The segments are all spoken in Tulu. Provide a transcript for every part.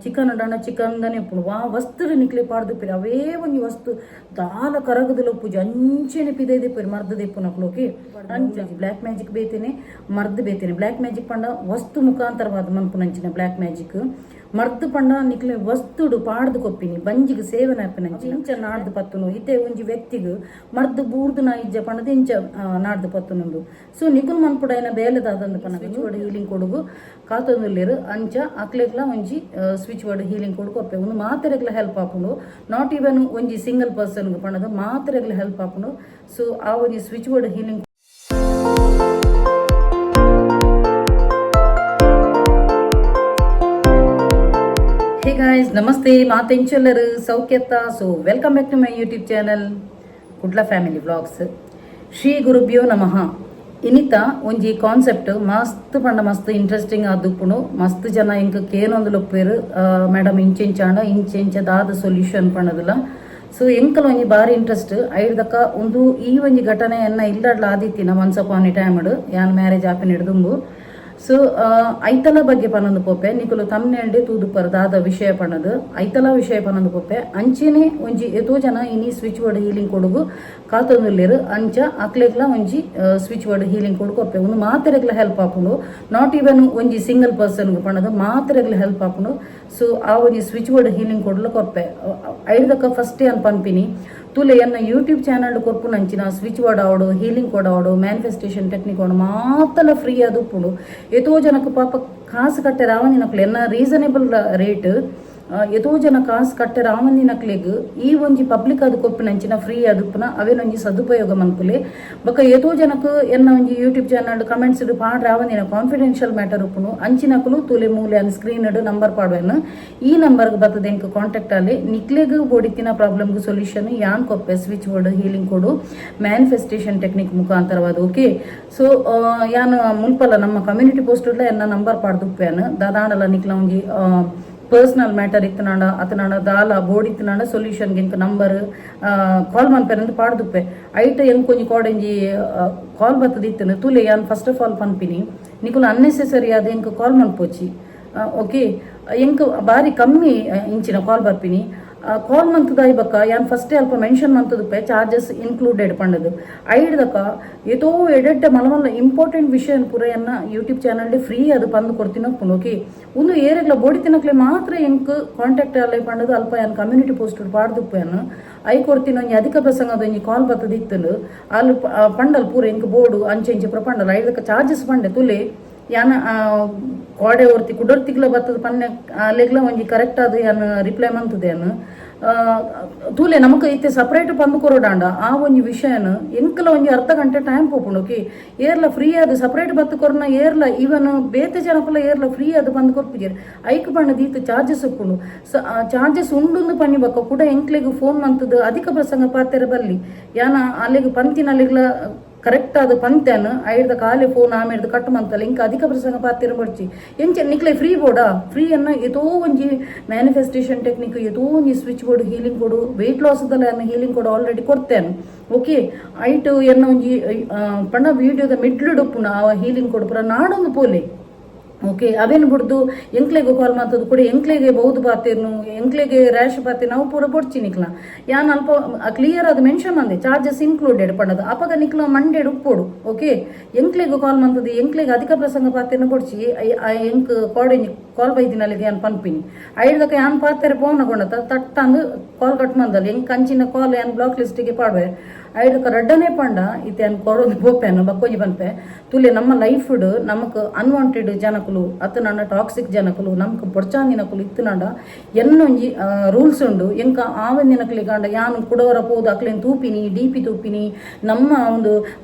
Chicken ಡಾಣ chicken ದನೆ ಉಪ್ಪುಂಡು. ವಾ ವಸ್ತು ನಿಕ್ಲೆ ಪಾಡ್ದುಪ್ಪೆರ್ ಅವೇ ಒಂಜಿ ವಸ್ತು ದಾಲ ಕರಗದಲ ಉಪ್ಪುಜಿ, ಅಂಚೆನೆ ಪಿದೈ ದೆಪ್ಪೆರ್ ಮರ್ದ್ ದೆಪ್ಪುನಕ್ಲು. ಓಕೆ, ಅಂಚ ಬ್ಲ್ಯಾಕ್ ಮ್ಯಾಜಿಕ್ ಬೇತೆನೆ, ಮರ್ದ್ ಬೇತೆನೆ. ಬ್ಲ್ಯಾಕ್ ಮ್ಯಾಜಿಕ್ ಪಂಡ ವಸ್ತು ಮುಖಾಂತರವಾದ ಮನ್ಪುನಂಚಿನ ಬ್ಲ್ಯಾಕ್ ಮ್ಯಾಜಿಕ್. ಮರ್ದ್ ಪಂಡ ನಿಕ್ಲೆ ವಸ್ತುಡು ಪಾಡ್ದು ಕೊಪ್ಪಿನಿ, ಬಂಜಿಗ್ ಸೇವನೆ ಆಪಿನಂಚಿನ. ಇಂಚ ನಾಡ್ದು ಪತ್ತುನು ಇತ್ತೆ ಒಂಜಿ ವ್ಯಕ್ತಿಗ್ ಮರ್ದ್ ಬೂರ್ದು ನಾ ಇಜ್ಜ ಪಂಡದು ಇಂಚ ನಾಡ್ದು ಪತ್ತುನುಂದು. ಸೊ ನಿಕುಲು ಮನ್ಪುಡಾಯಿನ ಬೇಲೆ ದಾದಂದು ಪನ್ನಗ switch word healing ಕೊಡುಗು ಕಾತೊಂದುಲ್ಲೆರ್. ಅಂಚ ಅಕ್ಲೆಗ್ಲ ಒಂಜಿ switch word healing ಕೊಡು ಕೊರ್ಪೆ. ಉಂದು ಮಾತೆರೆಗ್ಲ ಹೆಲ್ಪ್ ಆಪುಂಡು, not even ಒಂಜಿ ಸಿಂಗಲ್ ಪರ್ಸನ್ ಪಂಡದು ಮಾತೆರೆಗ್ಲ ಹೆಲ್ಪ್ ಆಪುಂಡು. ಸೊ ಆ ಒಂಜಿ switch word healing. Hey guys, namaste. ಮಾತೆಂಚೊಲ್ಲರು ಸೌಖ್ಯತ್ತ? So welcome back to my YouTube channel Kudla family vlogs. Shri ಗುರುಭ್ಯೋ ನಮಃ. ಇನಿತ ಒಂಜಿ ಕಾನ್ಸೆಪ್ಟ್ ಮಸ್ತ್ ಪಂಡ ಮಸ್ತ್ ಇಂಟ್ರೆಸ್ಟಿಂಗ್ ಆದುಪ್ಪುಂಡು. ಮಸ್ತ್ ಜನ ಇಂಕ ಕೇನೊಂದು ಲೊಪ್ಪೇರು, ಮೇಡಮ್ ಇಂಚೆಂಚಾಂಡ ಇಂಚೆಂಚ ದಾದ ಸೊಲ್ಯೂಷನ್ ಪಣದಿಲ್ಲ. ಸೊ ಎಂಕಲ ಒಂಜಿ ಬಾರಿ ಇಂಟ್ರೆಸ್ಟ್ ಐಡ್ದಕ್ಕ ಒಂದು ಈ ಒಂಜಿ ಘಟನೆ ಎನ್ನ ಇಲ್ಲಡ್ಲ ಆದಿತ್ತಿನ once upon A time ಯಾನ್ ಮ್ಯಾರೇಜ್ ಆಪಿನ ಹಿಡ್ದುಂಬು. ಸೊ ಐತಲ ಬಗ್ಗೆ ಪನೊಂದು ಪೋಪೆ. ನಿಕುಲು ತಮ್ನೇಲ್ಡೆ ತೂದುಪ್ಪರ್ ದಾದ ವಿಷಯ ಪಣದು. ಐತಲ ವಿಷಯ ಪನೊಂದು ಪೋಪೆ. ಅಂಚೆನೆ ಒಂಜಿ ಏತೋ ಜನ ಇನಿ switch word healing ಕೊಡುಗು ಕಾತೊಂದುಲ್ಲೆರ್. ಅಂಚ ಅಕ್ಲೆಗ್ಲ ಒಂಜಿ switch word healing ಕೊಡು ಕೊರ್ಪೆ. ಉಂದು ಮಾತೆರೆಗ್ಲ ಹೆಲ್ಪ್ ಆಪುಂಡು, not even ಒಂಜಿ ಸಿಂಗಲ್ ಪರ್ಸನ್ ಪಣದು ಮಾತೆರೆಗ್ಲ ಹೆಲ್ಪ್ ಆಪುಂಡು. ಸೊ ಆ ಒಂಜಿ switch word healing ಕೊಡ್ಲ ಕೊರ್ಪೆ. ಐಡ್ದಕ್ಕ ಫಸ್ಟ್ ಯಾನ್ ಪನ್ಪಿನಿ, ತೂಲೆ, ಎನ್ನ ಯೂಟ್ಯೂಬ್ ಚಾನಲ್ ಕೊರ್ಪುನಂಚಿನ ಸ್ವಿಚ್ ವರ್ಡ್ ಆವಡು, ಹೀಲಿಂಗ್ ಕೋಡ್ ಆವಡು, ಮ್ಯಾನಿಫೆಸ್ಟೇಷನ್ ಟೆಕ್ನಿಕ್ ಆವಡು, ಮಾತಲ ಫ್ರೀ ಅದು ಉಪ್ಪುಂಡು. ಏತೋ ಜನಕ್ಕೆ ಪಾಪ ಕಾಸು ಕಟ್ಟೆ ರಾವಂದಿನಕ್ಲು, ಎನ್ನ ರೀಸನೇಬಲ್ ರೇಟ್. ಏತೋ ಜನ ಕಾಸು ಕಟ್ಟೆ ರಾವಂದಿನಕ್ಲೆಗ್ ಈ ಒಂಜಿ ಪಬ್ಲಿಕ್ ಅದು ಕೊರ್ಪಿನಂಚಿನ ಫ್ರೀ ಅದುಪ್ಪುನ ಅವೇನೊಂಜಿ ಸದುಪಯೋಗ ಮನ್ಪುಲೆ. ಬೊಕ್ಕ ಏತೋ ಜನಕ್ ಎನ್ನ ಒಂಜಿ YouTube channel comments ಪಾಡ್ ರಾವಂದಿನ ಕಾನ್ಫಿಡೆನ್ಷಿಯಲ್ ಮ್ಯಾಟರ್ ಉಪ್ಪುಂಡು. ಅಂಚಿನಕುಲು ತೂಲೆ, ಮೂಲೆ ಅನ್ ಸ್ಕ್ರೀನ್ ನಂಬರ್ ಪಾಡುವೆನ್. ಈ ನಂಬರ್ಗೆ ಬರ್ತದೆ, ಎಂಕ್ ಕಾಂಟ್ಯಾಕ್ಟ್ ಅಲ್ಲಿ. ನಿಕ್ಲೆಗ್ ಬೋಡಿತ್ತಿನ ಪ್ರಾಬ್ಲಮ್ಗೆ ಸೊಲ್ಯೂಷನ್ ಯಾನ್ ಕೊಪ್ಪೆ, switch word healing ಕೊಡು, ಮ್ಯಾನಿಫೆಸ್ಟೇಷನ್ ಟೆಕ್ನಿಕ್ ಮುಖಾಂತರವಾದ. ಓಕೆ, ಸೊ ಯಾನ್ ಮುಲ್ಪಲ್ಲ ನಮ್ಮ ಕಮ್ಯುನಿಟಿ ಪೋಸ್ಟ್ ಎನ್ನ ನಂಬರ್ ಪಾಡ್ದುಪ್ಪೇನು. ದಾದಾಂಡಲ ನಿಕ್ಲ ಒಂಜಿ ಪರ್ಸನಲ್ ಮ್ಯಾಟರ್ ಇತ್ತನಾಂಡ ಅತನಾಂಡ ದಾಲ ಬೋರ್ಡ್ ಇತ್ತನಾಂಡ ಸೊಲ್ಯೂಷನ್ ಎಂಕ್ ನಂಬರ್ ಕಾಲ್ ಮನ್ಪೆರಂದು ಪಾಡ್ದುಪ್ಪೆ. ಐಟ್ ಎಂಕ್ ಒಂಜಿ ಕೋಡಂಜಿ ಕಾಲ್ ಬತ್ತದ ಇತ್ತನು. ತೂಲೆ, ಯಾನ್ first of all ಪನ್ಪಿನಿ, ನಿಕುಲು ಅನ್ನೆಸೆಸರಿ ಆದ್ ಎಂಕ್ ಕಾಲ್ ಮನ್ಪೋಚಿ. ಓಕೆ, ಎಂಕ್ ಬಾರಿ ಕಮ್ಮಿ ಇಂಚಿನ ಕಾಲ್ ಬರ್ಪಿನಿ. ಕಾಲ್ ಮಂತದಾಯಿ ಬಕ್ಕ ಯಾನ್ ಫಸ್ಟೇ ಅಲ್ಪ ಮೆನ್ಷನ್ ಮಂತದುಪ್ಪೆ, ಚಾರ್ಜಸ್ ಇನ್ಕ್ಲೂಡೆಡ್ ಪಂಡದು. ಐಡ್ದಕ್ಕ ಏತೋ ಎಡೆಡ್ಡೆ ಮಲ್ಲ ಮಲ್ಲ ಇಂಪಾರ್ಟೆಂಟ್ ವಿಷಯ ಪೂರ ಎನ್ನ YouTube channel free ಅದು ಪಂದು ಕೊಡ್ತೀನಿ ಉಪ್ಪುಂಡು. ಓಕೆ, ಉಂದು ಏರೆಗ್ಲ ಬೋಡಿ ತಿನ್ನಕ್ಲೆ ಮಾತ್ರ ಎಂಕ್ ಕಾಂಟ್ಯಾಕ್ಟ್ ಅಲ್ಲೇ ಪಂಡದು ಅಲ್ಪ ಯಾನ್ ಕಮ್ಯುನಿಟಿ ಪೋಸ್ಟ್ ಪಾಡ್ದುಪ್ಪೇನು. I ಕೊಡ್ತೀನಿ ಒಂಜಿ ಅಧಿಕ ಪ್ರಸಂಗದ ಒಂಜಿ ಕಾಲ್ ಬತ್ತದ ಇತ್ತುಂಡು. ಅಲ್ಲಿ ಪಂಡಲ್ ಪೂರ ಎಂಕ್ ಬೋರ್ಡು ಅಂಚೆ ಇಂಚೆ ಪೂರ ಪಂಡಲ್. ಐದಕ್ಕೆ ಚಾರ್ಜಸ್ ಪಂಡೆ. ತುಲೆ, ಯಾನ ಕೋಡೆ ಒರ್ತಿ ಕುಡೊರ್ತಿಗ್ಲ ಬತ್ತದ ಪನ್ನೆ ಅಲ್ಲೆಗ್ಲ ಒಂಜಿ ಕರೆಕ್ಟ್ ಅದು ಯಾನ್ ರಿಪ್ಲೈ ಮಂತದೆ ಯಾನ್. ತೂಲೆ, ನಮಕ್ ಇತ್ತೆ ಸಪರೇಟ್ ಪಂದು ಕೊರೊಡಾಂಡ ಆ ಒಂಜಿ ವಿಷಯನ ಎಂಕಲ ಒಂಜಿ ಅರ್ಧ ಗಂಟೆ ಟೈಮ್ ಪೋಪುಂಡು. ಓಕೆ, ಏರ್ಲ ಫ್ರೀ ಆದ್ ಸಪರೇಟ್ ಬತ್ತು ಕೊರ್ನ ಏರ್ಲ ಈವನ್ ಬೇತೆ ಜನಕುಲ ಏರ್ಲ ಫ್ರೀ ಆದ್ ಬಂದು ಕೊರ್ಪುಜೆರ್. ಐಕ್ ಪಂಡ ದೀತ್ ಚಾರ್ಜಸ್ ಉಪ್ಪುಂಡು. ಚಾರ್ಜಸ್ ಉಂಡುಂದು ಪನ್ನಿ ಬಕ್ಕ ಕೂಡ ಎಂಕ್ಲೆಗ್ ಫೋನ್ ಮಂತದ್ದು ಅಧಿಕ ಪ್ರಸಂಗ ಪಾತೆರ ಬಲ್ಲಿ. ಯಾನ ಅಲ್ಲಿಗೆ ಪಂತಿನ ಅಲ್ಲಿಗ್ಲ ಕರೆಕ್ಟ್ ಆದ ಪಂತ್ಯಾನ. ಐಡ್ದ ಖಾಲಿ ಫೋನ್ ಆಮೇಡ್ದು ಕಟ್ ಮಂತಲ್ಲ. ಇಂಕ ಅಧಿಕ ಪ್ರಸಂಗ ಪಾತೆರ ಬಡ್ಚಿ. ಎಂಚ ನಿಕ್ಲೆ ಫ್ರೀ ಬೋರ್ಡಾ? ಫ್ರೀ ಅನ್ನ ಏತೋ ಒಂಜಿ ಮ್ಯಾನಿಫೆಸ್ಟೇಷನ್ ಟೆಕ್ನಿಕ್, ಏತೋ ಒಂಜಿ switch board healing ಕೊಡು, ವೆಯ್ಟ್ ಲಾಸ್ ದಲ್ಲ ಹೀಲಿಂಗ್ ಕೊಡು ಆಲ್ರೆಡಿ ಕೊಡ್ತೇನೆ. ಓಕೆ, ಐಟ್ ಎನ್ನ ಒಂಜಿ ಪಂಡ ವಿಡಿಯೋದ ಮಿಡ್ಲ್ ಉಪ್ಪುಂಡು ಆ ಹೀಲಿಂಗ್ ಕೊಡು ಪೂರ ನಾಡೊಂದು ಪೋಲೆ. ಓಕೆ, ಅವೇನು ಬುಡ್ದು ಎಂಕ್ಲೆಗ್ ಕಾಲ್ ಮಾಡ್ತದ ಕೂಡ ಎಂಕ್ಲೆಗೆ ಬಹುದು ಪಾತೇರ್ನು, ಎಂಕ್ಲೆಗೆ ರ್ಯಾಶ್ ಪಾತೆ ನಾವು ಪೂರ ಬೊಡ್ಚಿ ನಿಕ್ಲ. ಯಾನ್ ಅಲ್ಪ ಕ್ಲಿಯರ್ ಅದು ಮೆನ್ಷನ್ ಮಂದೆ, ಚಾರ್ಜಸ್ ಇನ್ಕ್ಲೂಡೆಡ್ ಪಂಡದು. ಅಪಗ ನಿಕ್ಲ ಮಂಡೆಡ್ ಉಪ್ಪೋಡು. ಓಕೆ, ಎಂಕ್ಲೆಗ್ ಕಾಲ್ ಮಂತದ ಎಂಕ್ಲೆಗ್ ಅಧಿಕ ಪ್ರಸಂಗ ಪಾತೇರ್ನ ಬೊಡ್ಚಿ. ಎಂಕ್ ಕಾಡೆಂಜಿ ಕಾಲ್ ಬೈದಿನಲ್ಲಿಗೆ ಯಾನ್ ಪನ್ಪಿನಿ. ಐಡ್ದಕ ಯಾನ್ ಪಾತೆರೆ ಪೋನ ಕೊಂಡತ ತಟ್ಟಂದು ಕಾಲ್ ಕಟ್ ಮಂದಲ್. ಎಂಕ್ ಕಂಚಿನ ಕಾಲ್ ಯಾನ್ ಬ್ಲಾಕ್ ಲಿಸ್ಟಿಗೆ ಪಾಡುವೆ. ಐಡ್ದಕ ರಡ್ಡನೇ ಪಂಡ ಇತ್ತೆ ಯಾನ್ ಕೊರೊಂದು ಪೋಪೆನು. ಬಕ್ಕೊಂಜಿ ಪನ್ಪೆ ತುಲೆ, ನಮ್ಮ ಲೈಫ್ ನಮಕ್ ಅನ್ವಾಂಟೆಡ್ ಜನಕುಲು ಅತ್ತನಾಂಡ ಟಾಕ್ಸಿಕ್ ಜನಕುಲು ನಮಕ್ ಬೊಡ್ಚಾಂದಿನಕುಲು ಇತ್ತನಾಂಡ ಎನ್ನೊಂಜಿ ರೂಲ್ಸ್ ಉಂಡು. ಎಂಕ ಆವಂದಿನಕ್ಲಿಗೆ ಅಂಡ ಯಾನ್ ಕುಡವರ ಪೋದು ಅಕ್ಲೇನ್ ತೂಪಿನಿ, ಡಿಪಿ ತೂಪಿನಿ, ನಮ್ಮ ಒಂದು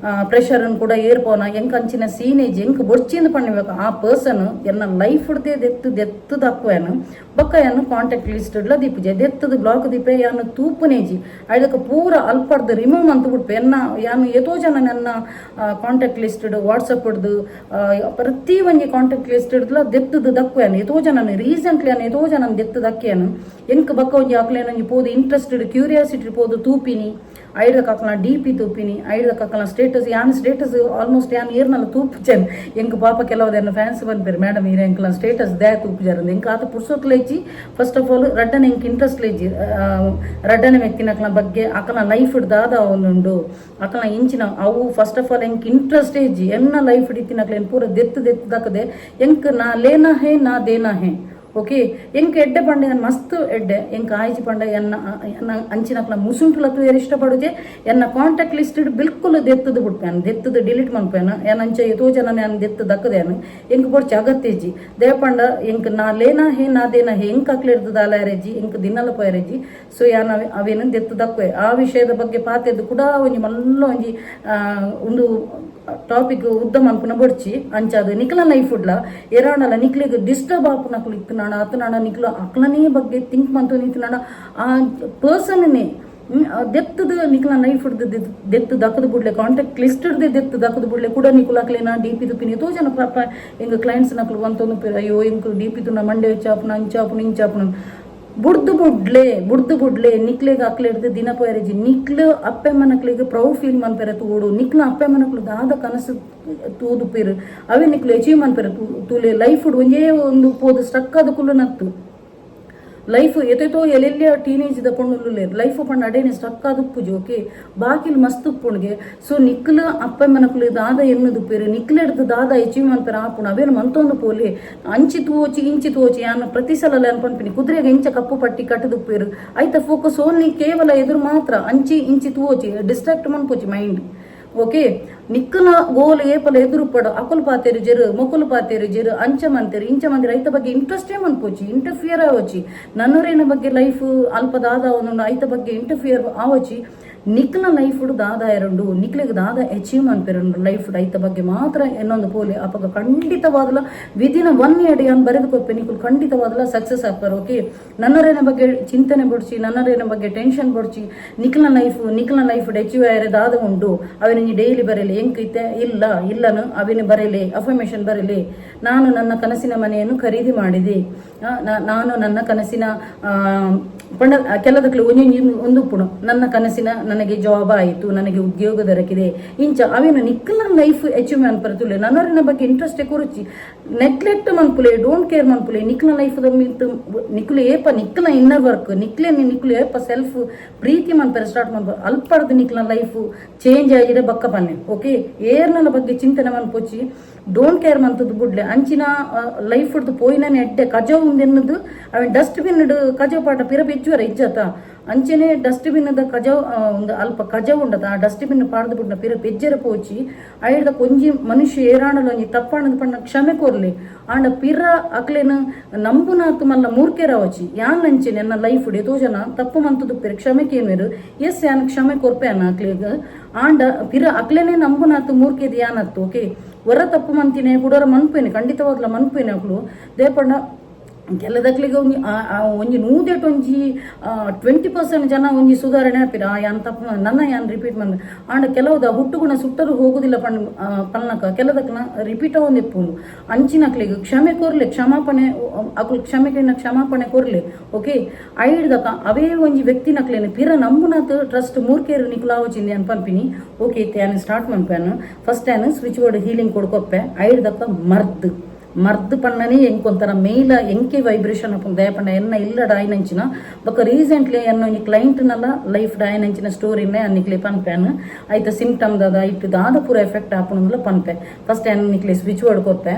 ಪ್ರೆಷರ್ ಕೂಡ ಏರ್ಪೋನ ಎಂಕ ಅಂಚಿನ ಸೀನೇಜ್. ಎಂಕ್ ಬೊಡ್ಚಿಂದ ಪಣ್ಣಿಬೇಕು ಆ ಪರ್ಸನ್ ಎನ್ನ ಲೈಫ್ ದೆತ್ತು ದೆತ್ತು ದಕ್ಕುವೆನು. ಬೊಕ್ಕ ಯಾನ್ ಕಾಂಟ್ಯಾಕ್ಟ್ ಲಿಸ್ಟ್ ದೀಪುಜೆ, ದೆತ್ತದ ಬ್ಲಾಕ್ ದೀಪೆ. ಯಾನ್ ತೂಪುನೇಜಿ. ಐದಕ್ಕೆ ಪೂರ ಅಲ್ಪಡ್ದು ರಿಮೂವ್ ಮಂತ್ ಬಿಡ್ಪೆ. ಎನ್ನ ಯಾನ್ ಏತೋ ಜನ ನನ್ನ contact list WhatsApp ಹಿಡ್ದು ಪ್ರತಿ ಒಂಜಿ ಕಾಂಟ್ಯಾಕ್ಟ್ ಲಿಸ್ಟ್ ಹಿಡ್ದಲ ದೆತ್ತದ ದಕ್ಕುವೆನು. ಏತೋ ಜನ ರೀಸೆಂಟ್ಲಿ ಯಾನ್ ಏತೋ ಜನ ದೆತ್ತು ದಕ್ಕೇನು. ಎಂಕ್ ಬೊಕ್ಕ ಒಂಜಿ ಅಕ್ಲೇನ ಒಂಜಿ ಪೋದು ಇಂಟ್ರೆಸ್ಟೆಡ್ ಕ್ಯೂರಿಯಾಸಿಟಿ ಪೋದು ತೂಪಿನಿ. ಐಡ್ದ ಅಕಲ್ನ ಡಿ ಪಿ ತೂಪಿನಿ, ಐಡ್ದ ಅಕಲ್ನ ಸ್ಟೇಟಸ್. ಯಾನ್ ಸ್ಟೇಟಸ್ ಆಲ್ಮೋಸ್ಟ್ ಯಾನ್ ಏರ್ನಲ್ಲ ತೂಪುಜೆನ್. ಎಂಕ್ ಪಾಪ ಕೆಲವುದೆನ್ನ ಫ್ಯಾನ್ಸ್ ಪನ್ಪೆರ್, ಮೇಡಮ್ ಈರ್ ಎಂಕ್ಲ ಸ್ಟೇಟಸ್ ದಾಯೆ ತೂಪುಜಾರ್. ಎಂಕ್ ಆತ ಪುರ್ಸೊತ್ಲ ಇಜ್ಜಿ first of all. ರಡ್ಡನೆ ಎಂಕ್ ಇಂಟ್ರೆಸ್ಟ್ ಇಜ್ಜಿ. ರಡ್ಡನೆ ವ್ಯಕ್ತಿನಕ್ಲ ಬಗ್ಗೆ, ಅಕಲ್ನ ಲೈಫ್ ದಾದ ಉಂಡು, ಅಕಲ್ನ ಇಂಚಿನ ಅವು first of all ಎಂಕ್ ಇಂಟ್ರೆಸ್ಟ್ ಇಜ್ಜಿ. ಎನ್ನ ಲೈಫ್ ಇತ್ತಿನಕ್ಲೆನ್ ಪೂರ ದೆತ್ತು ದೆತ್ತು ದಕ್ಕದೆ. ಎಂಕ್ ನಾ ಲೇನಾ ಹೇ ನಾ ದೇನಾ ಹೇ, ಓಕೆ? ಎಂಕ್ ಎಡ್ಡೆ ಪಂಡೆ ಯಾನ್ ಮಸ್ತ್ ಎಡ್ಡೆ. ಎಂಕ್ ಆಯ್ಜಿ ಪಂಡ ಎನ್ನ ಎನ್ನ ಅಂಚಿನಕ್ಲ ಮುಸುಂಟುಲ ತೂಯೆರೆ ಇಷ್ಟಪಡುಜೆ. ಎನ್ನ ಕಾಂಟ್ಯಾಕ್ಟ್ ಲಿಸ್ಟ್ ಬಿಲ್ಕುಲ್ ದೆತ್ತದು ಬಿಡ್ಪೇನು, ದೆತ್ತದು ಡಿಲೀಟ್ ಮನ್ಪೇನು. ಯಾನ್ ಅಂಚ ಏತೋ ಜನ ಯಾನ್ ದೆತ್ತು ದಕ್ಕದೇನು. ಎಂಕ್ ಬೊಡ್ಚಿ, ಅಗತ್ಯ ಇಜ್ಜಿ. ದೇಪಂಡ ಎಂಕ್ ನಾ ಲೇನಾ ಹೇ ನಾ ದೇನಾ ಹೇ. ಎಂಕ್ ಅಕ್ಲೆರ್ದು ದಾಲ ಎರೆಜ್ಜಿ, ಎಂಕ್ ದಿನಲ ಪೋಯರೆಜ್ಜಿ. ಸೊ ಯಾನ್ ಅವೇನು ದೆತ್ತು ದಕ್ಕುವೆ. ಆ ವಿಷಯದ ಬಗ್ಗೆ ಪಾತೆರ್ದು ಕೂಡ ಒಂಜಿ ಮಲ್ಲ ಒಂಜಿ ಉಂದು ಟಾಪಿಕ್ ಉದ್ದ ಮನ್ಪುನ ಬೊಡ್ಚಿ. ಅಂಚಾದ್ ನಿಕ್ಲ ಲೈಫ್ ಉಡ್ಲ ಏರಾಂಡಲ ನಿಕ್ಲೆಗ್ ಡಿಸ್ಟರ್ಬ್ ಆಪುನಕುಲು ಇತ್ತುನಾಡ, ಅತನಾಡ ನಿಕ್ಲು ಅಕ್ಲನೇ ಬಗ್ಗೆ ಥಿಂಕ್ ಮಂತೊಂದು ಇತ್ತುನಾಡ, ಆ ಪರ್ಸನ್ನೇ ದೆತ್ತದ ನಿಕ್ಲ ಲೈಫ್ ದೆತ್ತು ದಕ್ಕದ ಬುಡ್ಲೆ. ಕಾಂಟ್ಯಾಕ್ಟ್ ಲಿಸ್ಟ್ ದೆತ್ತು ದಕ್ಕದ ಬುಡ್ಲೆ. ಕೂಡ ನಿಕುಲು ಅಕ್ಲೇನ ಡಿ ಪಿ ತುಪಿನಿ. ಎತೋ ಜನ ಪಾಪ ಎಂಕ್ ಕ್ಲೈಂಟ್ಸ್ ನಕಲು ಬಂತೊಂದು, ಅಯ್ಯೋ ಎಂಕ್ ಡಿ ಪಿ ತುನ ಮಂಡೆ ಚಾಪುನ, ಅಂಚಾಪುನ, ಇಂಚಾಪುನ. ಬುಡ್ದು ಬುಡ್ಲೆ, ಬುಡ್ದು ಬುಡ್ಲೆ. ನಿಕ್ಲೆಗ್ ಅಕ್ಲೆಡ್ದು ದಿನ ಪೋಯರೆಜಿ. ನಿಕ್ಲು ಅಪ್ಪೆ ಮನಕ್ಲೆಗ್ ಪ್ರೌಡ್ ಫೀಲ್ ಮನ್ಪೆರೆ ತೂಡು. ನಿಕ್ಲ ಅಪ್ಪೆ ಮನಕ್ಲು ದಾದ ಕನಸು ತೂದುಪೇರು, ಅವೇ ನಿಕ್ಲು ಅಚೀವ್ ಮನ್ಪೆರೆ ತೂಲೆ. ಲೈಫ್ ಒಂಜೇ ಒಂದು ಪೋದು ಸ್ಟಕ್ ಆದ Kullu ನತ್ತು. Life ಎತೆತೋ ಎಲ್ಲೆಲ್ಲಿಯ teenage the ಪೊಣ್ಣುಲು life ಪಂಡ ಅಡೇನೆ ಸ್ಟಕ್ ಆದ ಉಪ್ಪುಜಿ, ಓಕೆ? ಬಾಕಿಲ್ ಮಸ್ತ್ ಉಪ್ಪುಣ್ಗೆ. ಸೊ ನಿಕ್ಲು ಅಪ್ಪೆ ಮನಕ್ಲು ದಾದ ಎನ್ನುದು ಪೇರು, ನಿಕ್ಲೆಡ್ದು ದಾದ ಅಚೀವ್ ಮನ್ಪೆರೆ ಆಪುಣ, ಅವೇನು ಮಂತೊಂದು ಪೋಲಿ. ಅಂಚಿ ತೂವೋಚಿ, ಇಂಚಿ ತೂವೋಚಿ. ಯಾನ್ ಪ್ರತಿ ಸಲ ಅನ್ಪನ್ಪಿನಿ, ಕುದುರೆಗೆ ಇಂಚ ಕಪ್ಪು ಪಟ್ಟಿ ಕಟ್ಟದುಪ್ಪೇರು, ಐತ ಫೋಕಸ್ ಓನ್ಲಿ ಕೇವಲ ಎದುರು ಮಾತ್ರ. ಅಂಚಿ ಇಂಚಿ ತೂವೋಚಿ, ಡಿಸ್ಟ್ರಾಕ್ಟ್ ಮನ್ಪೋಚಿ ಮೈಂಡ್, ಓಕೆ? ನಿಕ್ಕನ ಗೋಲ್ ಏಪಲ ಎದುರು ಪಡು. ಅಕುಲು ಪಾತೇರು ಜೆರು, ಮೊಕುಲು ಪಾತೇರು ಜೆರು, ಅಂಚ ಮಂತೇರು, ಇಂಚ ಮಂದಿರ, ಐತ ಬಗ್ಗೆ ಇಂಟ್ರೆಸ್ಟೇ ಮನ್ಪೋಚಿ, ಇಂಟರ್ಫಿಯರ್ ಆವಚಿ. ನನ್ನೂರೇನ ಬಗ್ಗೆ ಲೈಫ್ ಅಲ್ಪ ದಾದ ಒಂದೊಂದು ಐತ ಬಗ್ಗೆ ಇಂಟರ್ಫಿಯರ್ ಆವಚಿ. ನಿಕ್ಲ ಲೈಫ್ ದಾದ ಎರண்டு, ನಿಕ್ಲೆಗ್ ದಾದ ಅಚೀವ್ ಮನ್ಪೆರುಂಡು ಲೈಫ್, ಐತ ಬಗ್ಗೆ ಮಾತ್ರ ಎನ್ನೊಂದು ಪೋಲಿ. ಅಪಗ ಖಂಡಿತವಾದಲ within one year ಯಾನ್ ಬರೆದು ಕೊಪ್ಪೆ, ನಿಕುಲು ಖಂಡಿತವಾದಲ ಸಕ್ಸಸ್ ಆಗ್ತಾರೆ, ಓಕೆ? ನನ್ನರೇನ ಬಗ್ಗೆ ಚಿಂತನೆ ಬೊಡ್ಚಿ, ನನ್ನರೇನ ಬಗ್ಗೆ ಟೆನ್ಷನ್ ಬೊಡ್ಚಿ. ನಿಕ್ಲ ಲೈಫ್, ನಿಕ್ಲ ಲೈಫ್ ಅಚೀವ್ ಆಯರೆ ದಾದ ಉಂಡು, ಅವಿನ ಡೈಲಿ ಬರೆಯಲಿ. ಎಂಕ್ ಇತ್ತೆ ಇಲ್ಲ ಇಲ್ಲನು ಅವಿನ ಬರೆಯಲಿ, ಅಫರ್ಮೇಷನ್ ಬರೆಯಲಿ. ನಾನು ನನ್ನ ಕನಸಿನ ಮನೆಯನ್ನು ಖರೀದಿ ಮಾಡಿದೆ. ನಾನು ನನ್ನ ಕನಸಿನ ಪಂಡ ಕೆಲದಕ್ಲು ಒಂಜಿ ಒಂದು ಉಪ್ಪುಣು ನನ್ನ ಕನಸಿನ ನನಗೆ ಜಾಬ್ ಆಯಿತು, ನನಗೆ ಉದ್ಯೋಗ ದೊರಕಿದೆ, ಇಂಚ ಅವೇನು ನಿಕ್ಕಲ ಲೈಫ್ ಅಚೀವ್ ಮನ್ಪರ. ನನ್ನವರಿನ ಬಗ್ಗೆ ಇಂಟ್ರೆಸ್ಟ್ ಕೊರುಚಿ, ನೆಗ್ಲೆಕ್ಟ್ ಮನ್ಪುಲೆ, don't care ಮನ್ಪುಲೆ. ನಿಕ್ಲ life ನಿಕ್ಲು ಏಪ ನಿಕ್ಲ ಇನ್ನರ್ ವರ್ಕ್, ನಿಕ್ಲೆ ನಿಕ್ಲು ಏಪ ಸೆಲ್ಫ್ ಪ್ರೀತಿ ಮನ್ಪರೆ ಸ್ಟಾರ್ಟ್ ಮನ್ಪ, ಅಲ್ಪಡ್ದು ನಿಕ್ಲ ಲೈಫ್ ಚೇಂಜ್ ಆಗಿದೆ ಬಕ್ಕ ಪನ್ನೆ, ಓಕೆ? ಏರ್ನಲ ಬಗ್ಗೆ ಚಿಂತನೆ ಮನ್ಪೊಚ್ಚಿ, don't care ಮಂತದ್ದು ಬುಡ್ಲೆ. ಅಂಚಿನ ಲೈಫ್ ಪೋಯಿನ ಎಡ್ಡೆ. ಕಜವು ಉಂದೆನ್ನದು ಅವೆನ್ ಡಸ್ಟ್ ಬಿನ್ ಕಜವು ಪಾಟ ಪಿರ ಬೆಜ್ಜುವರ ಇಜ್ಜತ. ಅಂಚನೆ ಡಸ್ಟ್ ಬಿನ್ the ಕಜವು ಒಂದು ಅಲ್ಪ ಕಜವು ಉಂಡತ, ಆ ಡಸ್ಟ್ ಬಿನ್ ಪಾಡ್ದು ಬುಡ್ನ ಪಿರ ಪೆಜ್ಜರ ಪೋಚಿ. ಐಡ್ದ ಒಂಜಿ ಮನುಷ್ಯ ಏರಾಣಲ ಒಂಜಿ ತಪ್ಪಾಣದ ಪಂಡ ಕ್ಷಮೆ ಕೋರ್ಲಿ. ಆಂಡ ಪಿರ ಅಕ್ಲೇನು ನಂಬುನಾತು ಮಲ್ಲ ಮೂರ್ಖೆರಾವಚಿ. ಯಾನ್ ಅಂಚೆನೆ ಎನ್ನ ಲೈಫ್ ಏತೋ ಜನ ತಪ್ಪು ಮಂತದ್ದು ಪಿರ ಕ್ಷಮೆ ಕೇನ್ವೇರು. ಎಸ್, ಯಾನ್ ಕ್ಷಮೆ ಕೊರ್ಪೆ ಅನ್ನ ಅಕ್ಲೆಗ್. ಆಂಡ ಪಿರ ಅಕ್ಲೇನೆ ನಂಬುನಾತು ಮೂರ್ಖೆದ್ ಯಾನತ್ತು, ಓಕೆ? ಹೊರ ತಪ್ಪು ಮಂತಿನೇ ಕುಡೋರ ಮನ್ಪೇನೆ, ಖಂಡಿತವಾಗ್ಲ ಮನ್ಪೇನೆ ಅಕ್ಲು. ದೇಪಂಡ ಕೆಲದಕ್ಲಿಗೆ ಒಂಜಿ ಒಂಜಿ ನೂದೆಟ್ ಒಂಜಿ 20% ಜನ ಒಂಜಿ ಸುಧಾರಣೆ ಆಪಿರ. ಯಾನ್ ತಪ್ಪು ನನ್ನ ಯಾನ್ ರಿಪೀಟ್ ಮಂದ. ಆಂಡ ಕೆಲವುದ ಹುಟ್ಟುಗುಣ ಸುಟ್ಟರು ಹೋಗುದಿಲ್ಲ ಪಣ್ ಪಲ್ನಕ ಕೆಲದಕ್ನ ರಿಪೀಟ್ ಆವೊಂದಿಪ್ಪುಂಡು. ಅಂಚಿನಕ್ಲೆಗ್ ಕ್ಷಮೆ ಕೊರ್ಲೆ, ಕ್ಷಮಾಪಣೆ, ಅಕುಲು ಕ್ಷಮೆ ಕೇಂಡ ಕ್ಷಮಾಪಣೆ ಕೊರ್ಲೆ, ಓಕೆ? ಐಡ್ದಕ ಅವೇ ಒಂಜಿ ವ್ಯಕ್ತಿನಕ್ಲೇನು ಪಿರ ನಂಬುನಾತ್ ಟ್ರಸ್ಟ್ ಮೂರ್ಖೇರು ನಿಕುಲಾವಚಿಂದೆ ಅನ್ ಪನ್ಪಿನಿ, ಓಕೆ? ಇತ್ತೆ ಯಾನ್ ಸ್ಟಾರ್ಟ್ ಮನ್ಪೇನು. ಫಸ್ಟ್ ಯಾನ್ switch board healing ಕೊಡ್ಕೊಪ್ಪೆ. ಐಡ್ದಕ ಮರ್ದ್. ಮರ್ದ್ ಪಣ್ಣನೇ ಎಂಕೊಂತರ ಮೇಲ ಎಂಕೆ ವೈಬ್ರೇಷನ್ ಅಪ್ಪುಂಡು. ದಯಪಂಡ ಎನ್ನ ಇಲ್ಲಡ ಆಯ್ನಂಚಿನ ಬೊಕ್ಕ ರೀಸೆಂಟ್ಲಿ ಎನ್ನ ಒಂಜಿ ಕ್ಲೈಂಟ್ನಲ್ಲ ಲೈಫ್ ಆಯ್ನಂಚಿನ ಸ್ಟೋರಿನೇ ನಿಕ್ಲೆ ಪನ್ಪೇನ್. ಐತ ಸಿಂಪ್ಟಮ್ ದಾದ, ಐಟ್ ದಾದ ಪೂರ ಎಫೆಕ್ಟ್ ಆಪುಂಡುಂದುಲ ಪನ್ಪೆ. ಫಸ್ಟ್ ಯಾನ್ ನಿಕ್ಲೆ ಸ್ವಿಚ್ ಬೋರ್ಡ್ ಕೊರ್ಪೆ.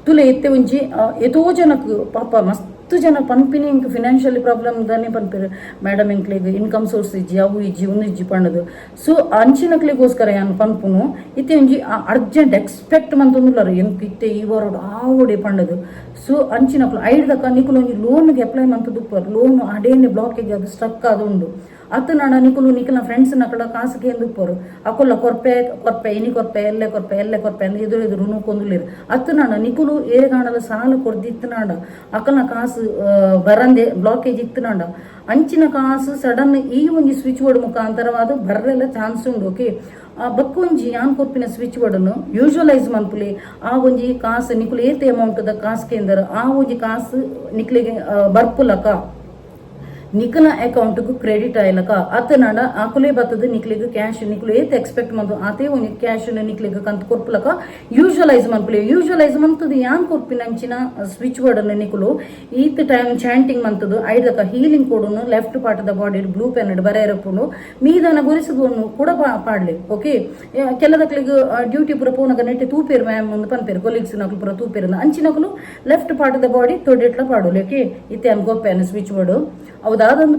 ತುಲೆ ಇತ್ತೆ ಒಂಜಿ ಏತೋ ಜನಕ್ ಪಾಪ ಮಸ್ತ್ ಜನ ಪನ್ಪಿನಿ, ಎಂಕ್ ಫಿನಾನ್ಷಿಯಲಿ ಪ್ರಾಬ್ಲಮ್ ದಾನೆ ಪನ್ಪೆರ್, ಮೇಡಮ್ ಎಂಕ್ಲೆಗ್ ಇನ್ಕಮ್ ಸೋರ್ಸ್ ಇಜ್ಜಿ, ಅವು ಇಜ್ಜಿ, ಉಂದು ಇಜ್ಜಿ ಪಂಡದು. ಸೊ ಅಂಚಿನಕ್ಲೆಗೋಸ್ಕರ ಯಾನ್ ಪನ್ಪುನು, ಇತ್ತೆ ಒಂಜಿ ಅರ್ಜೆಂಟ್ ಎಕ್ಸ್ಪೆಕ್ಟ್ ಮಂತೊಂದುಲ್ಲರು, ಎಂಕ್ ಇತ್ತೆ ಈ ವಾರಡ್ ಆವೊಡೆ ಪಂಡದು. ಸೊ ಅಂಚಿನಕ್ಲು ಐಡ್ದಕ ನಿಕುಲು ಒಂಜಿ ಲೋನ್ಗೆ ಅಪ್ಲೈ ಮಂತುದುಪ್ಪರ್, ಲೋನ್ ಅಡೇನೆ ಬ್ಲಾಕೇಜ್ ಅದು ಸ್ಟಕ್ ಆದ್ ಉಂಡು. ಅತ್ತು ನಾಡ ನಿಕುಲು ನಿಕಲ್ನ ಫ್ರೆಂಡ್ಸ್ ನಕಲ ಕಾಸು ಕೇಂದುಪ್ಪರು. ಅಕುಲ್ಲ ಕೊರ್ಪೆ ಕೊರ್ಪೆ, ಇನಿ ಕೊರ್ಪೆ, ಎಲ್ಲೆ ಕೊರ್ಪೆ, ಎಲ್ಲೆ ಕೊರ್ಪೆ ಅಂದ್ ಎದುರು ಎದುರು ನೂಕೊಂದುಲ್ಲೆರ್. ಅತ್ತು ನಾಡ ನಿಕುಲು ಏರೆಗಾಂಡಲ ಸಾಲ ಕೊರ್ದಿತ್ತು ನಾಡ, ಅಕಲ್ನ ಕಾಸು ಬರಂದೆ ಬ್ಲಾಕೇಜ್ ಇತ್ತು ನಾಡ, ಅಂಚಿನ ಕಾಸು ಸಡನ್ ಈ ಒಂಜಿ ಸ್ವಿಚ್ ಬೋರ್ಡ್ ಮುಖಾಂತರವಾದ ಬರ್ರೆಲ್ಲ ಚಾನ್ಸ್ ಉಂಡು, ಓಕೆ? ಆ ಬಕ್ಕೊಂಜಿ ಯಾನ್ ಕೊರ್ಪಿನ ಸ್ವಿಚ್ ಬೋರ್ಡನ್ನು ಯೂಶುವಲೈಸ್ ಮನ್ಪುಲೆ. ಆ ಒಂಜಿ ಕಾಸು ನಿಕುಲು ಏತ್ ಅಮೌಂಟ್ ದ ಕಾಸು ಕೇಂದ್ರ, ಆ ಒಂಜಿ ಕಾಸು ನಿಕ್ಲೆಗೆ ಬರ್ಪುಲಕ ನಿಕಲ ಅಕೌಂಟ್ಗ್ ಕ್ರೆಡಿಟ್ ಆಯ್ಲಕ ಅತನಾಂಡ ಅಕುಲೇ ಬತ್ತದ ನಿಕ್ಲೆಗ್ ಕ್ಯಾಶ್. ನಿಕ್ಲು ಏತ್ ಎಕ್ಸ್ಪೆಕ್ಟ್ ಮಂತು ಆತೇ ಒಂಜಿ ಕ್ಯಾಶ್ ನಿಕ್ಲೆಗ್ ಕಂತ್ ಕೊರ್ಪುಲಕ ಯೂಶುವಲೈಸ್ ಮನ್ಪುಲೆ. ಯೂಶುವಲೈಸ್ ಮಂತದು ಯಾನ್ ಕೊರ್ಪಿನಂಚಿನ ಸ್ವಿಚ್ ವರ್ಡ್ ನಿಕುಲು ಈತ್ ಟೈಮ್ ಚಾಂಟಿಂಗ್ ಮಂತದು, ಐದಕ ಹೀಲಿಂಗ್ ಕೋಡುನು left part the body blue pen ಬರೆಯರಪ್ಪುಂಡು. ಮೀದಾನ ಗೊರಿಸುದು ಕೂಡ ಪಾಡ್ಲಿ, ಓಕೆ. ಕೆಲದಕ್ಲಿಗ್ ಡ್ಯೂಟಿ ಪೂರ ಪೋನಗ ನೆಟ್ಟೆ ತೂಪೇರು ಮ್ಯಾಮ್ ಒಂದು ಪನ್ಪೇರು, ಕೊಲೀಗ್ಸ್ ನಕಲು ಪೂರ ತೂಪೇರು. ಅಂಚಿನಕುಲು left part the body ತೊಡೆಟ್ಲ ಪಾಡೋಲಿ, okay. ಇತ್ತೆ ಅನ್ ಗೊಪ್ಪೆನ್ ಸ್ವಿಚ್ ವರ್ಡ್ ಅವು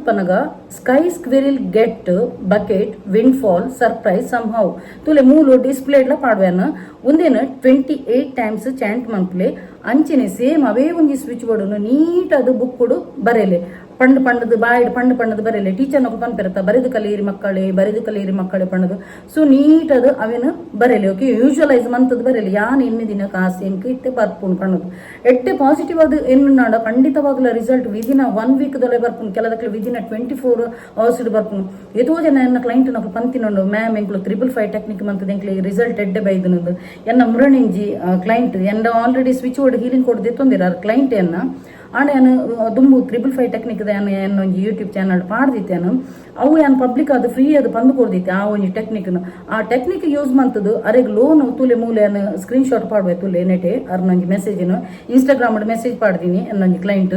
ಪನಗ sky squirrel get bucket windfall surprise somehow. ತುಲೆ ಮೂಲು ಡಿಸ್ಪ್ಲೇಡ್ಲ ಪಾಡ್ವೇನ. ಒಂದೇನು 28 ಟೈಮ್ಸ್ ಚಾಂಟ್ ಮನ್ಪುಲೆ. ಅಂಚನೆ ಸೇಮ್ ಅವೇ ಒಂಜಿ ಸ್ವಿಚ್ ಬೋರ್ಡ್ ನೀಟ್ ಅದು ಬುಕ್ ಬರೆಲೆ. ಪಂಡ್ ಪಂಡದು ಬಾಯಿಡ್ ಪಂಡ್ ಪಂಡದು ಬರೆಲೆ. ಟೀಚರ್ ನಕು ಪನ್ಪೆರತ್ತ, ಬರೆದು ಕಲಿಯಿರಿ ಮಕ್ಕಳೇ, ಬರೆದು ಕಲಿಯಿರಿ ಮಕ್ಕಳೇ ಪಂಡದು. ಸೊ ನೀಟ್ ಅದು ಅವೇನು ಬರೆಲೆ, ಓಕೆ. ಯೂಶುವಲೈಸ್ ಮಂತದ್ದು ಬರೆಲೆ. ಯಾನ್ ಎಣ್ಣೆ ದಿನ ಕಾಸು ಎಂಕ್ ಇತ್ತೆ ಬರ್ಪುಂಡು ಪಣ್ಣದು. ಎಟ್ಟೆ ಪಾಸಿಟಿವ್ ಅದು ಎನ್ನುನಾಡ ಖಂಡಿತವಾಗ್ಲ result within one week ದೊಲೆ ಬರ್ಪುಂಡು. ಕೆಲದಕ್ಕೆ ವಿದಿನ್ 24 ಅವರ್ಸ್ ಬರ್ಪುಂಡು. ಏತೋ ಜನ ಎನ್ನ ಕ್ಲೈಂಟ್ ನಕು ಪಂತಿನೊಂಡು, ಮ್ಯಾಮ್, ಎಂಕ್ಲು 555 ಟೆಕ್ನಿಕ್ ಮಂತದ ಎಂಕ್ಲು ರಿಸಲ್ಟ್ ಎಡ್ಡೆ ಬೈದನದು. ಎನ್ನ ಮುರಣಿಂಜಿ ಕ್ಲೈಂಟ್ ಎನ್ನ already switch board healing code ದೆತ್ತೊಂದಿರ client ಎನ್ನ. ಆಂಡ ಯಾನ್ ದುಂಬು 555 ಟೆಕ್ನಿಕ್ ಯಾನ್ ಎನ್ನ ಒಂಜಿ ಯೂಟ್ಯೂಬ್ ಚಾನಲ್ ಪಾಡ್ದಿತ್ತೇನು. ಅವು ಯಾನ್ ಪಬ್ಲಿಕ್ ಅದು ಫ್ರೀ ಅದು ಪಂದು ಕೊಡ್ದಿತ್ತೆ. ಆ ಒಂಜಿ ಟೆಕ್ನಿಕ್, ಆ ಟೆಕ್ನಿಕ್ ಯೂಸ್ ಮಂತದು ಅರೆಗ್ ಲೋನ್. ತೂಲೆ ಮೂಲೆ ಯಾನ್ ಸ್ಕ್ರೀನ್ ಶಾಟ್ ಪಾಡುವೆ ತುಲೆ ನೆಟೆ. ಅರ್ನೊಂಜಿ message Instagram message ಪಾಡ್ದೀನಿ. ಎನ್ನೊಂಜಿ client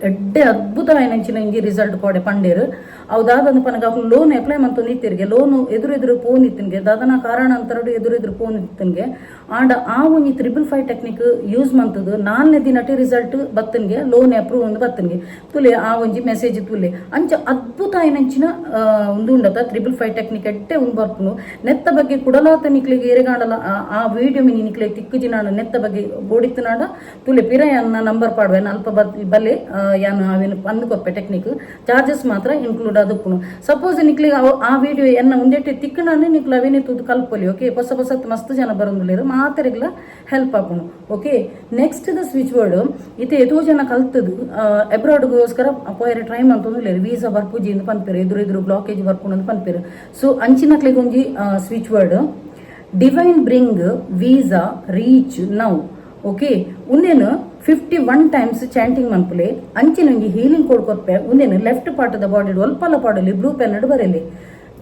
ಎಡ್ಡೆ ಅದ್ಭುತ ಆಯಿನಂಚಿನ ಇಂಜಿ ರಿಸಲ್ಟ್ ಕೊಡೆ ಪಂಡೇರು. ಅವು ದಾದನ ಪನಗ ಅಕುಲು ಲೋನ್ ಅಪ್ಲೈ ಮಂತೊಂದು ಇತ್ತಿರಿಗೆ, ಲೋನ್ ಎದುರು ಎದುರು ಪೋನ್ ಇತ್ತನ್ಗೆ, ದಾದನ ಕಾರಣ ಅಂತರಡು ಎದುರು ಎದುರು ಪೋನ್ ಇತ್ತನ್ಗೆ. ಆಂಡ ಆ ಒಂಜಿ 555 ಟೆಕ್ನಿಕ್ ಯೂಸ್ ಮಂತದು ನಾಲ್ನೇ ದಿನಟೆ ರಿಸಲ್ಟ್ ಬತ್ತನ್ಗೆ, ಲೋನ್ ಅಪ್ರೂವ್ ಒಂದು ಬತ್ತನ್ಗೆ. ತುಲೆ ಆ ಒಂಜಿ ಮೆಸೇಜ್ ತುಲೆ. ಅಂಚ ಅದ್ಭುತ ಆಯಿನಂಚಿನ ಒಂದು ಉಂಡತ 555 ಟೆಕ್ನಿಕ್ ಎಡ್ಡೆ ಒಂದು ಬರ್ಪುನು. ನೆತ್ತ ಬಗ್ಗೆ ಕುಡಲಾತ ನಿಕ್ಲಿಗೆ ಏರೆಗಾಂಡಲ ಆ ವಿಡಿಯೋ ಮಿನಿ ನಿಕ್ಲೆ ತಿಕ್ಕು ಜಿನಾಡ ನೆತ್ತ ಬಗ್ಗೆ ಬೋಡಿತ್ತನಾಡ ತುಲೆ ಪಿರ ಯಾನ್ನ ನಂಬರ್ ಪಾಡುವೆ. ಅಲ್ಪ ಬಲ್ಲೆ ಯಾನ್ ಅವೇನು ಪಂದು ಕೊಪ್ಪೆ. ಟೆಕ್ನಿಕ್ ಚಾರ್ಜಸ್ ಮಾತ್ರ ಇನ್ಕ್ಲೂಡ್ ಅದಕ್ಕುನು. ಸಪೋಸ್ ನಿಕ್ಲಿಗೆ ಆ ವಿಡಿಯೋ ಎನ್ನ ಒಂದೆಟ್ಟೆ ತಿಕ್ಕಣಾನೆ ನಿಕ್ಲು ಅವೇನೆ ತೂದು ಕಲ್ಪೊಲಿ, ಓಕೆ. ಹೊಸ ಹೊಸತ್ ಮಸ್ತ್ ಜನ ಬರೋದಿಲ್ಲ, ಮಾತೆರೆಗ್ಲ help ಆಪುನು, okay. Next the switch word. ಇತ್ತೆ ಏತೋ ಜನ ಕಲ್ತದು ಅಬ್ರಾಡ್ಗೋಸ್ಕರ ಪೋಯರೆ ಟ್ರೈ ಮಂತೊಂದುಲ್ಲೆರ್. ವೀಸಾ ಬರ್ಪುಜಿ ಇಂದು ಪನ್ಪೆರು, ಎದುರು ಎದುರು ಬ್ಲಾಕೇಜ್ ಬರ್ಪುಂಡು ಅಂದ್ ಪನ್ಪೆರು. ಸೊ ಅಂಚಿನಕ್ಲೆಗ್ ಒಂಜಿ switch word: divine bring visa reach now, okay. ಉಂದೇನು 51 times chanting ಮನ್ಪುಲೆ. ಅಂಚಿನ ಒಂಜಿ ಹೀಲಿಂಗ್ ಕೋಡ್ ಕೊರ್ಪೆ. ಉಂದೇನು left part the body ಒಲ್ಪಲ ಪಾಡಲಿ, blue pen ಬರೆಲಿ: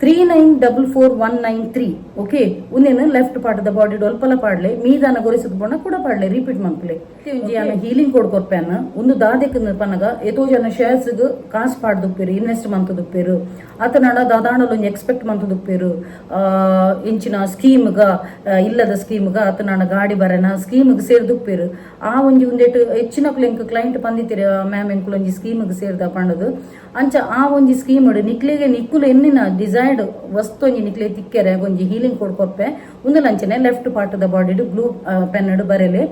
3944193, okay. ಉಂದೇನು left part the body ಒಲ್ಪಲ ಪಾಡ್ಲೆ. ಮೀದಾನ ಗೊರಿಸದ ಬೊಣ ಕೂಡ ಪಾಡ್ಲೆ, ರಿಪೀಟ್ ಮನ್ಪುಲೆ. ಒಂಜಿ ಯಾನ ಹೀಲಿಂಗ್ ಕೋಡ್ ಕೊರ್ಪೆನ್. ಒಂದು ದಾದೆಕ್ ಪನಗ ಏತೋ ಜನ ಶೇರ್ಸ್ ಕಾಸು ಪಾಡ್ದುಪ್ಪೇರು, ಇನ್ವೆಸ್ಟ್ ಮಂತದುಪ್ಪೇರು, ಆತನಾಡ ದಾದಾಂಡಲ ಒಂಜಿ ಎಕ್ಸ್ಪೆಕ್ಟ್ ಮಂತದುಪ್ಪೇರು. ಇಂಚಿನ ಸ್ಕೀಮ್ಗ, ಇಲ್ಲದ ಸ್ಕೀಮ್ಗ, ಆತನಾಡ ಗಾಡಿ ಬರನ ಸ್ಕೀಮ್ಗ್ ಸೇರ್ದುಪ್ಪೇರು. ಆ ಒಂಜಿ ಒಂದೆಟ್ ಹೆಚ್ಚಿನ ಎಂಕ್ ಕ್ಲೈಂಟ್ ಪಂದಿತ್ತೀರ, ಮ್ಯಾಮ್, ಎಂಕುಲು ಒಂಜಿ ಸ್ಕೀಮ್ಗ್ ಸೇರ್ದ ಪಂಡದು. ಅಂಚ ಆ ಒಂಜಿ ಸ್ಕೀಮ್ ನಿಕ್ಲೆಗೆ ನಿಕ್ಕುಲು ಎನ್ನಿನ ಡಿಸೈರ್ಡ್ ವಸ್ತು ಒಂಜಿ ನಿಕ್ಲೆ ತಿಕ್ಕೆರೆ ಒಂಜಿ ಹೀಲಿಂಗ್ ಕೋಡ್ ಕೊರ್ಪೆ. ಉಂದಲಂಚನೆ left part the body blue pen ಬರೆಲೆ: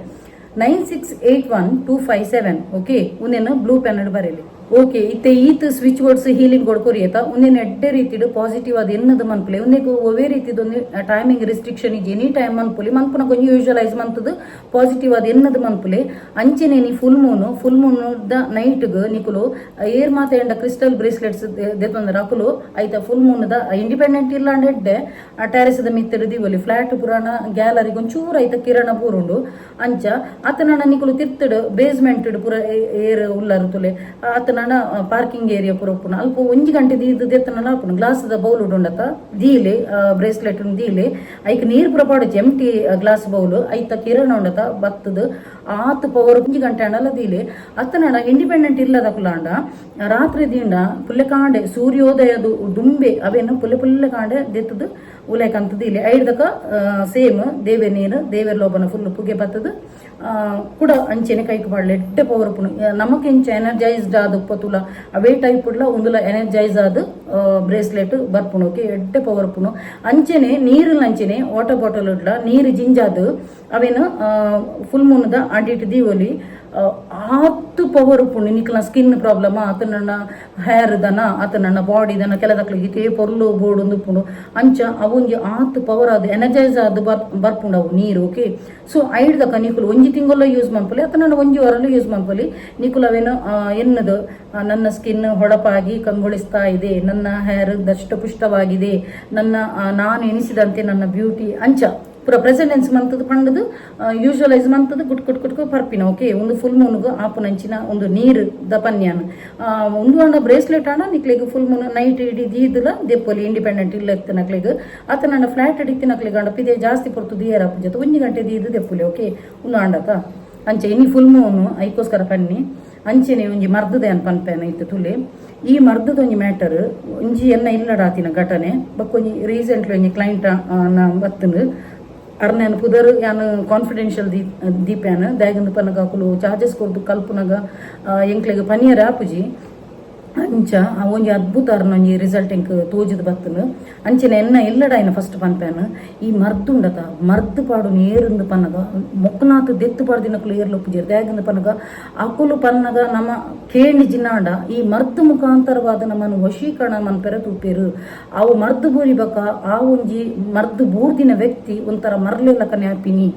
9681257, okay. ಉಂದೆನ್ blue pen ಬರೆಲಿ, okay. ಇತ್ತೆ ಈತ್ switch words healing code ಕೊರಿಯತ. ಉಂದೆನ್ ಎಡ್ಡೆ ರೀತಿಡ್ ಪಾಸಿಟಿವ್ ಅದು ಎನ್ನದು ಮನ್ಪುಲೆ. ಉಂದೆಗ್ ಒವೇ ರೀತಿದೊಂದು ಟೈಮಿಂಗ್ ರಿಸ್ಟ್ರಿಕ್ಷನ್ ಇಜ್ಜಿ, ಎನಿ ಟೈಮ್ ಮನ್ಪುಲಿ. ಮನ್ಪುನ ಕೊಂಚ ಯೂಶುವಲೈಸ್ ಮಂತದು ಪಾಸಿಟಿವ್ ಅದು ಎನ್ನದು ಮನ್ಪುಲೆ. ಅಂಚನೆ ನೀ full Moon, full Moon the ನೈಟ್ಗ್ ನಿಕುಲು ಏರ್ ಮಾತ ಕ್ರಿಸ್ಟಲ್ ಬ್ರೇಸ್ಲೆಟ್ಸ್ ದೆತ್ತೊಂದರ ಅಕುಲು ಐತ full Moon the independent ಇಲ್ಲ ಅಂಡ ಎಡ್ಡೆ ಆ ಟೆರೆಸ್ ದ ಮಿತ್ತಡ್ ದಿವೊಲಿ. ಫ್ಲಾಟ್ ಪುರಾಣ ಗ್ಯಾಲರಿ ಒಂಚೂರು ಐತ ಕಿರಣ ಪೂರುಂಡು. ಅಂಚ ಆತನ ನಿಕುಲು ತಿರ್ತಡ್ ಬೇಸ್ಮೆಂಟ್ ಪೂರ ಏರ್ ಉಲ್ಲರು ತುಲೆ. ಆತನ ಪಾರ್ಕಿಂಗ್ ಏರಿಯಾ ಪೂರ ಉಪ್ಪುನ ಅಲ್ಪ ಒಂಜಿ ಗಂಟೆ ದೀದ್ ದೆತ್ತನಲ ಆಪುಂಡು. ಗ್ಲಾಸ್ ದ ಬೌಲ್ ಉಂಡತ ದೀಲೆ, ಬ್ರೇಸ್ಲೆಟ್ ದೀಲೆ. ಐಕ್ ನೀರ್ ಪೂರ ಪಾಡೊಚ್ಚಿ. Empty glass bowl, ಐತ ಕಿರಣ ಉಂಡತ ಬತ್ತದು ಆತ್ ಪವರ್. ಒಂಜಿ ಗಂಟೆ ಅಂಡಲ ದೀಲೆ. ಅತ್ತನಡ ಇಂಡಿಪೆಂಡೆಂಟ್ ಇಲ್ಲದ ಕುಲಾಂಡ ರಾತ್ರಿ ದಿಂಡ ಪುಲ್ಲೆ ಕಾಂಡೆ ಸೂರ್ಯೋದಯದ ದುಂಬೆ ಅವೇನು ಪುಲ್ಲೆ ಪುಲ್ಲೆ ಕಾಂಡೆ ದೆತ್ತದು ಉಲೇಕಂತ ದೀಲೆ. ಐಡ್ದಕ ಸೇಮ್ ದೇವೆ ನೀರು, ದೇವೆರ್ ಲೋಬನ ಫುಲ್ ಪುಗೆ ಬತ್ತದು ಕೂಡ ಅಂಚೆನೆ ಕೈಕ್ ಪಾಡ್ಲೆ. ಎಡ್ಡೆ ಪವರ್ ಉಪ್ಪುಂಡು. ನಮಕ್ ಇಂಚ ಎನರ್ಜೈಸ್ಡ್ ಆದ್ ಉಪ್ಪತುಲ ಅವೇ ಟೈಪ್ ಉಡ್ಲ ಉಂದುಲ ಎನರ್ಜೈಸ್ ಆದ್ ಬ್ರೇಸ್ಲೆಟ್ ಬರ್ಪುಂಡು, ಓಕೆ. ಎಡ್ಡೆ ಪವರ್ ಉಪ್ಪುಂಡು. ಅಂಚೆನೆ ನೀರುಲ ಅಂಚೆನೆ ವಾಟರ್ ಬಾಟಲ್ ಉಡ್ಲ ನೀರು ಜಿಂಜಾದ್ ಅವೇನು ಫುಲ್ ಮೂನ್ದ ಅಡಿಟ್ ದೀವೊಲಿ. ಆತ್ ಪವರ್ ಉಪ್ಪುಂಡು. ನಿಕ್ಲ ಸ್ಕಿನ್ ಪ್ರಾಬ್ಲಮ್, ಆತನ ಹೇರ್ ದನ, ಆತನ ಬಾಡಿ ದನ, ಕೆಲದಕ್ಲಿಗೆ ಇತೇ ಪೊರ್ಲು ಬೋಡು ಉಪ್ಪುಂಡು. ಅಂಚ ಅವೊಂಜಿ ಆತ್ ಪವರ್ ಆದ್ ಎನರ್ಜೈಸ್ ಆದ್ ಬರ್ಪುಂಡು ಅವು ನೀರು, ಓಕೆ. ಸೊ ಐಡ್ದಕ ನಿಕುಲು ಒಂಜಿ ತಿಂಗೊಲ್ಲ ಯೂಸ್ ಮನ್ಪೊಲಿ, ಆತನ ಒಂಜಿ ವಾರಲು ಯೂಸ್ ಮನ್ಪೊಲಿ. ನಿಕುಲು ಅವೇನು ಎನ್ನದು ನನ್ನ ಸ್ಕಿನ್ ಹೊಳಪಾಗಿ ಕಂಗೊಳಿಸ್ತಾ ಇದೆ, ನನ್ನ ಹೇರ್ ದಷ್ಟಪುಷ್ಟವಾಗಿದೆ, ನನ್ನ ನಾನು ಎನಿಸಿದಂತೆ ನನ್ನ ಬ್ಯೂಟಿ ಅಂಚ. ಪೂರ ಪ್ರೆಸೆಂಟ್ ಟೆನ್ಸ್ ಮಂತದ ಪಂಡದು ಯೂಶುವಲೈಸ್ ಮಂತದ ಗುಟ್ ಗುಟ್ ಗುಟ್ಕು ಪರ್ಪಿನ. ಓಕೆ, ಒಂದು ಫುಲ್ ಮೂನ್ಗ್ ಆಪುನಂಚಿನ ಒಂದು ನೀರು ದ ಪನ್ಯಾನ್. ಉಂದು ಆಂಡ ಬ್ರೇಸ್ಲೆಟ್ ಆಂಡ ನಿಕ್ಲೆಗ್ full Moon night ಇಡೀ ದೀದುಲ ದೆಪ್ಪೊಲಿ. ಇಂಡಿಪೆಂಡೆಂಟ್ ಇಲ್ಲ ಇತ್ತಿನಕ್ಲೆಗ್ ಅತನಾಂಡ ಫ್ಲಾಟ್ ಇತ್ತಿನಕ್ಲೆಗ್ ಆಂಡ ಪಿದೆ ಜಾಸ್ತಿ ಪೊರ್ತು ದಿಯರ ಆಪುಜಿ, 1 ಗಂಟೆ ದೀದು ದೆಪ್ಪುಲಿ. ಓಕೆ, ಉಂದು ಆಂಡತ ಅಂಚೆ ಇನಿ ಫುಲ್ ಮೂನ್ ಐಕೋಸ್ಕರ ಪನ್ನಿ. ಅಂಚೆನೆ ಒಂಜಿ ಮರ್ದದ ಏನ್ ಪನ್ಪೇನ ಇತ್ತು ತುಲೆ. ಈ ಮರ್ದದ ಒಂಜಿ ಮ್ಯಾಟರ್ ಒಂಜಿ ಎನ್ನ ಇಲ್ಲಡಾತಿನ ಘಟನೆ. ಬೊಕ್ಕ ಒಂಜಿ ರೀಸೆಂಟ್ಲಿ ಒಂಜಿ ಕ್ಲೈಂಟ್ ಬತ್ತುಂಡು. ಅರ್ನೇನ್ ಪುದರ್ ಯಾನ್ ಕಾನ್ಫಿಡೆನ್ಷಿಯಲ್ ದೀಪ್ಯಾನ್. ದಾಯೆಗಂದ್ ಪನ್ನಗ ಅಕುಲು ಚಾರ್ಜಸ್ ಕೊರ್ದು ಕಲ್ಪುನಗ ಎಂಕ್ಲೆಗ್ ಪನಿಯರ ಆಪುಜಿ. ಅಂಚ ಆ ಒಂಜಿ ಅದ್ಭುತ ಅರ್ನ ಒಂಜಿ ರಿಸಲ್ಟ್ ಎಂಕ್ ತೋಜುದು ಬತ್ತುಂಡು. ಅಂಚನೆ ಎನ್ನ ಇಲ್ಲಡಾಯಿನ ಫಸ್ಟ್ ಪನ್ಪೇನ್. ಈ ಮರ್ದು ಉಂಡತ, ಮರ್ದು ಪಾಡು ಏರಿಂದು ಪನ್ನಗ ಮೊಕ್ಕನಾತ್ ದೆತ್ತು ಪಾಡ್ದಿನಕುಲು ಏರ್ಲು ಉಪ್ಪುಜೆರ್. ದಾಯೆಗಂದ್ ಪನ್ನಗ ಅಕುಲು ಪನ್ನಗ ನಮ್ಮ ಕೇಂಡಿ ಜಿನ್ನಾಂಡ ಈ ಮರ್ದು ಮುಖಾಂತರವಾದ ನಮ್ಮನ್ನು ವಶೀಕರಣ ಮನ್ಪೆರೆ ತೂಪೆರು. ಅವು ಮರ್ದು ಬೂರಿ ಬಕ ಆ ಒಂಜಿ ಮರ್ದು ಬೂರ್ದಿನ ವ್ಯಕ್ತಿ ಒಂಥರ ಮರ್ಲೆಲಕನೆ ಆಪಿನಿ.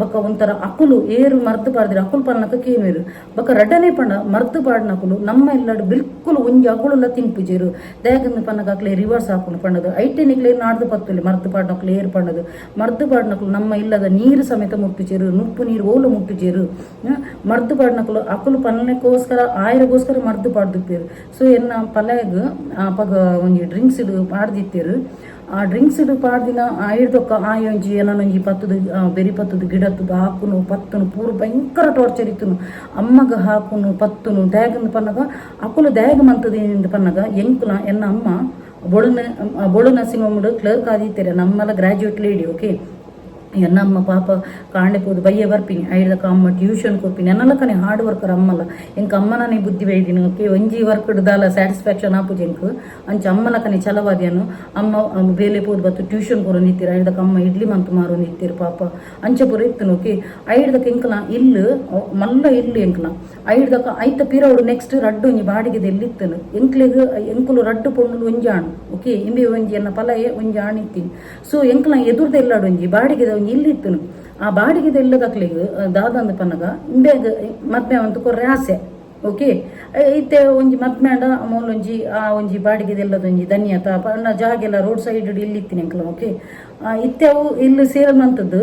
ಬೊಕ್ಕ ಒಂಥರ ಅಕುಲು ಏರು ಮರ್ದು ಪಾಡ್ದಿರ ಅಕುಲು ಪನ್ನಕ ಕೇನುವೆರು. ಬೊಕ್ಕ ರಡ್ಡನೇ ಪಂಡ ಮರ್ದು ಪಾಡ್ನಕುಲು ನಮ್ಮ ಇಲ್ಲಡ್ ಬಿಲ್ಕುಲ್ ಒಂಜಿ ಅಗುಳುಲ ತಿನ್ಪುಜೆರು. ದಾಯೆಗಂದ್ ಪನ್ನಗ ಅಕ್ಲೆ ರಿವರ್ಸ್ ಆಪುಂಡು ಪಂಡದು. ಐಟೆ ನಿಕ್ಲೆ ನಾಡ್ದು ಪತ್ತುಲಿ ಮರ್ದು ಪಾಡ್ನಕುಲು ಏರು ಪಂಡದು. ಮರ್ದು ಪಾಡ್ನಕುಲು ನಮ್ಮ ಇಲ್ಲದ ನೀರು ಸಮೇತ ಮುಟ್ಟುಜೆರು, ನುಪ್ಪು ನೀರು ಓಲು ಮುಟ್ಟುಜೆರು. ಮರ್ದು ಪಾಡ್ನಕುಲು ಅಕುಲು ಪನ್ನಕ್ಕೋಸ್ಕರ ಆಯರಗೋಸ್ಕರ ಮರ್ದು ಪಾಡ್ದುಪ್ಪೇರು. ಸೊ ಎನ್ನ ಪಲಯಗ್ ಅಪಗ ಒಂಜಿ ಡ್ರಿಂಕ್ಸ್ ಪಾಡ್ದಿತ್ತೇರು. ಆ ಡ್ರಿಂಕ್ಸ್ ಪಾಡ್ದಿನ ಆಯಿರ್ದೊಕ್ಕ ಆಯೊಂಜಿ ಏನೊಂಜಿ ಪತ್ತದ ಬೆರಿ ಪತ್ತದ ಗಿಡತ್ತದ ಹಾಕುನು ಪತ್ತುನು ಪೂರ ಭಯಂಕರ ಟಾರ್ಚರ್ ಇತ್ತುನು. ಅಮ್ಮಗ ಹಾಕುನು ಪತ್ತುನು. ದಾಯಗಂದ್ ಪನ್ನಗ ಅಕುಲು ದಾಯಗ ಮಂತದ ಪನ್ನಗ ಎಂಕುಲ ಎನ್ನ ಅಮ್ಮ ಬೊಳುನ ಬೊಳು nursing home clerk ಆದಿತ್ತಾರೆ. ನಮ್ಮಲ graduate lady. Okay, ಎನ್ನಮ್ಮ ಪಾಪ ಕಾಂಡೆ ಪೋದು ಬಯ್ಯ ಬರ್ಪಿನಿ. ಐಡ್ದಕ್ಕ ಅಮ್ಮ ಟ್ಯೂಷನ್ ಕೊರ್ಪಿನಿ. ಎನ್ನಲಕ್ಕನೆ ಹಾರ್ಡ್ ವರ್ಕರ್ ಅಮ್ಮಲ್ಲ. ಎಂಕ್ ಅಮ್ಮನೇ ಬುದ್ಧಿ ಬೈದಿನಿ. ಓಕೆ, ಒಂಜಿ ವರ್ಕ್ ದಾಲ ಸ್ಯಾಟಿಸ್ಫ್ಯಾಕ್ಷನ್ ಆಪುಜಿ ಎಂಕ್. ಅಂಚ ಅಮ್ಮಲಕ್ಕನೆ ಛಲವಾದಿಯನು. ಅಮ್ಮ ಬೇಲೆ ಪೋದು ಬತ್ತು ಟ್ಯೂಷನ್ ಕೊರೊಂದಿತ್ತೀರ. ಐಡ್ದಕ್ಕ ಅಮ್ಮ ಇಡ್ಲಿ ಮಂತು ಮಾರೊಂದಿತ್ತೀರು ಪಾಪ. ಅಂಚ ಪೂರ ಇತ್ತನು. ಓಕೆ, ಐಡ್ದಕ್ಕ ಎಂಕಲ ಇಲ್ಲು ಮಲ್ಲ ಇಲ್ಲು ಎಂಕಲ. ಐಡ್ದಕ್ಕ ಐತ ಪಿರವಡು ನೆಕ್ಸ್ಟ್ ರಡ್ಡು ಒಂಜಿ ಬಾಡಿಗೆದ ಇತ್ತನು ಎಂಕ್ಲೆಗ್. ಎಂಕುಲು ರಡ್ಡು ಪೊಣ್ಣುಲು, ಒಂಜಿ ಆಣು. ಓಕೆ, ಇಂಬೆ ಒಂಜಿ ಎನ್ನ ಪಲಯೆ, ಒಂಜಿ ಆಣು ಇತ್ತೀನಿ. ಸೊ ಎಂಕಲ ಎದುರ್ದ ಇಲ್ಲಾಡು ಒಂಜಿ ಬಾಡಿಗೆದ ಒಂಜಿ ಇಲ್ಲು ಇತ್ತನು. ಆ ಬಾಡಿಗೆದ ಇಲ್ಲದಕ್ಲೆಗ್ ದಾದಂದ ಪನ್ನಗ ಇಂಬೆಗ್ ಮದ್ಮೆ ಅಂತ ಕೊರ್ರೆ ಆಸೆ. ಓಕೆ, ಇತ್ತೆ ಒಂಜಿ ಮದ್ಮೆ ಆಂಡ ಮೂಲೊಂಜಿ ಆ ಒಂಜಿ ಬಾಡಿಗೆದೆಲ್ಲದೊಂಜಿ ದನಿಯತ ಪಂಡ ಜಾಗೆಲ್ಲ ರೋಡ್ ಸೈಡ್ ಇಲ್ಲಿ ಇತ್ತಿನಿ ಎಂಕಲ. ಓಕೆ, ಇತ್ತೆ ಅವು ಇಲ್ಲಿ ಸೇಲ್ ಮಂತದ್ದು.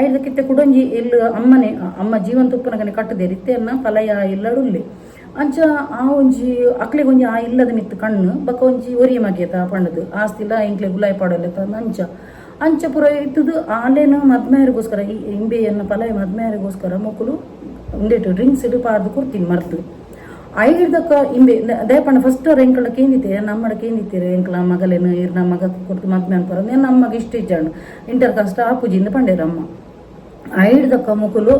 ಐದಕ್ಕಿತ್ತೆ ಕುಡೊಂಜಿ ಇಲ್ಲಿ ಅಮ್ಮನೆ ಅಮ್ಮ ಜೀವಂತ ಉಪ್ಪುನಗನೆ ಕಟ್ಟದೇರು. ಇತ್ತೆ ಪಲಯ ಇಲ್ಲಡುಲ್ಲಿ. ಅಂಚ ಆ ಒಂಜಿ ಅಕ್ಲೆಗ್ ಒಂಜಿ ಆ ಇಲ್ಲದ ಮಿತ್ತು ಕಣ್ಣು. ಬೊಕ್ಕ ಒಂಜಿ ಒರಿಯ ಮಗಿಯತ ಪಂಡದು ಆಸ್ತಿಲ ಎಂಕ್ಲೆ ಗುಲಾಯಿ ಪಾಡೊಲ್ಲೆ ಅಂಚ ಅಂಚ ಪೂರ ಇತ್ತದು. ಆಲೇನು ಮದ್ಮೆಯರಿಗೋಸ್ಕರ ಈ ಇಂಬೆಯನ್ನ ಪಲಯ ಮದ್ಮೆಯರಿಗೋಸ್ಕರ ಮೊಕ್ಕಲು ಉಂದೆಟು ಡ್ರಿಂಕ್ಸ್ ಇಡು ಪಾಡ್ದು ಕೊಡ್ತೀನಿ ಮರ್ದು. ಐಡ್ದಕ್ಕ ಇಂಬೆ ದಯಪಂಡ ಫಸ್ಟ್ ಅವ್ರು ಎಂಕಳ ಕೇಂದಿತ್ತೆ, ನಮ್ಮಡ ಕೇಂದಿತ್ತೀರ, ಎಂಕಲ ಮಗಲೇನು ಇರ್ನ ಮಗ ಕೊಡ್ತು ಮದ್ಮೆ ಅನ್ಪರ ನಮ್ಮಗ ಇಷ್ಟ ಇಜ್ಜಾಂಡು, ಇಂಟರ್ ಕಾಸ್ಟ್ ಆಪುಜಿಂದ ಪಂಡೇರಮ್ಮ. ಐಡ್ದಕ್ಕ ಮುಕುಲು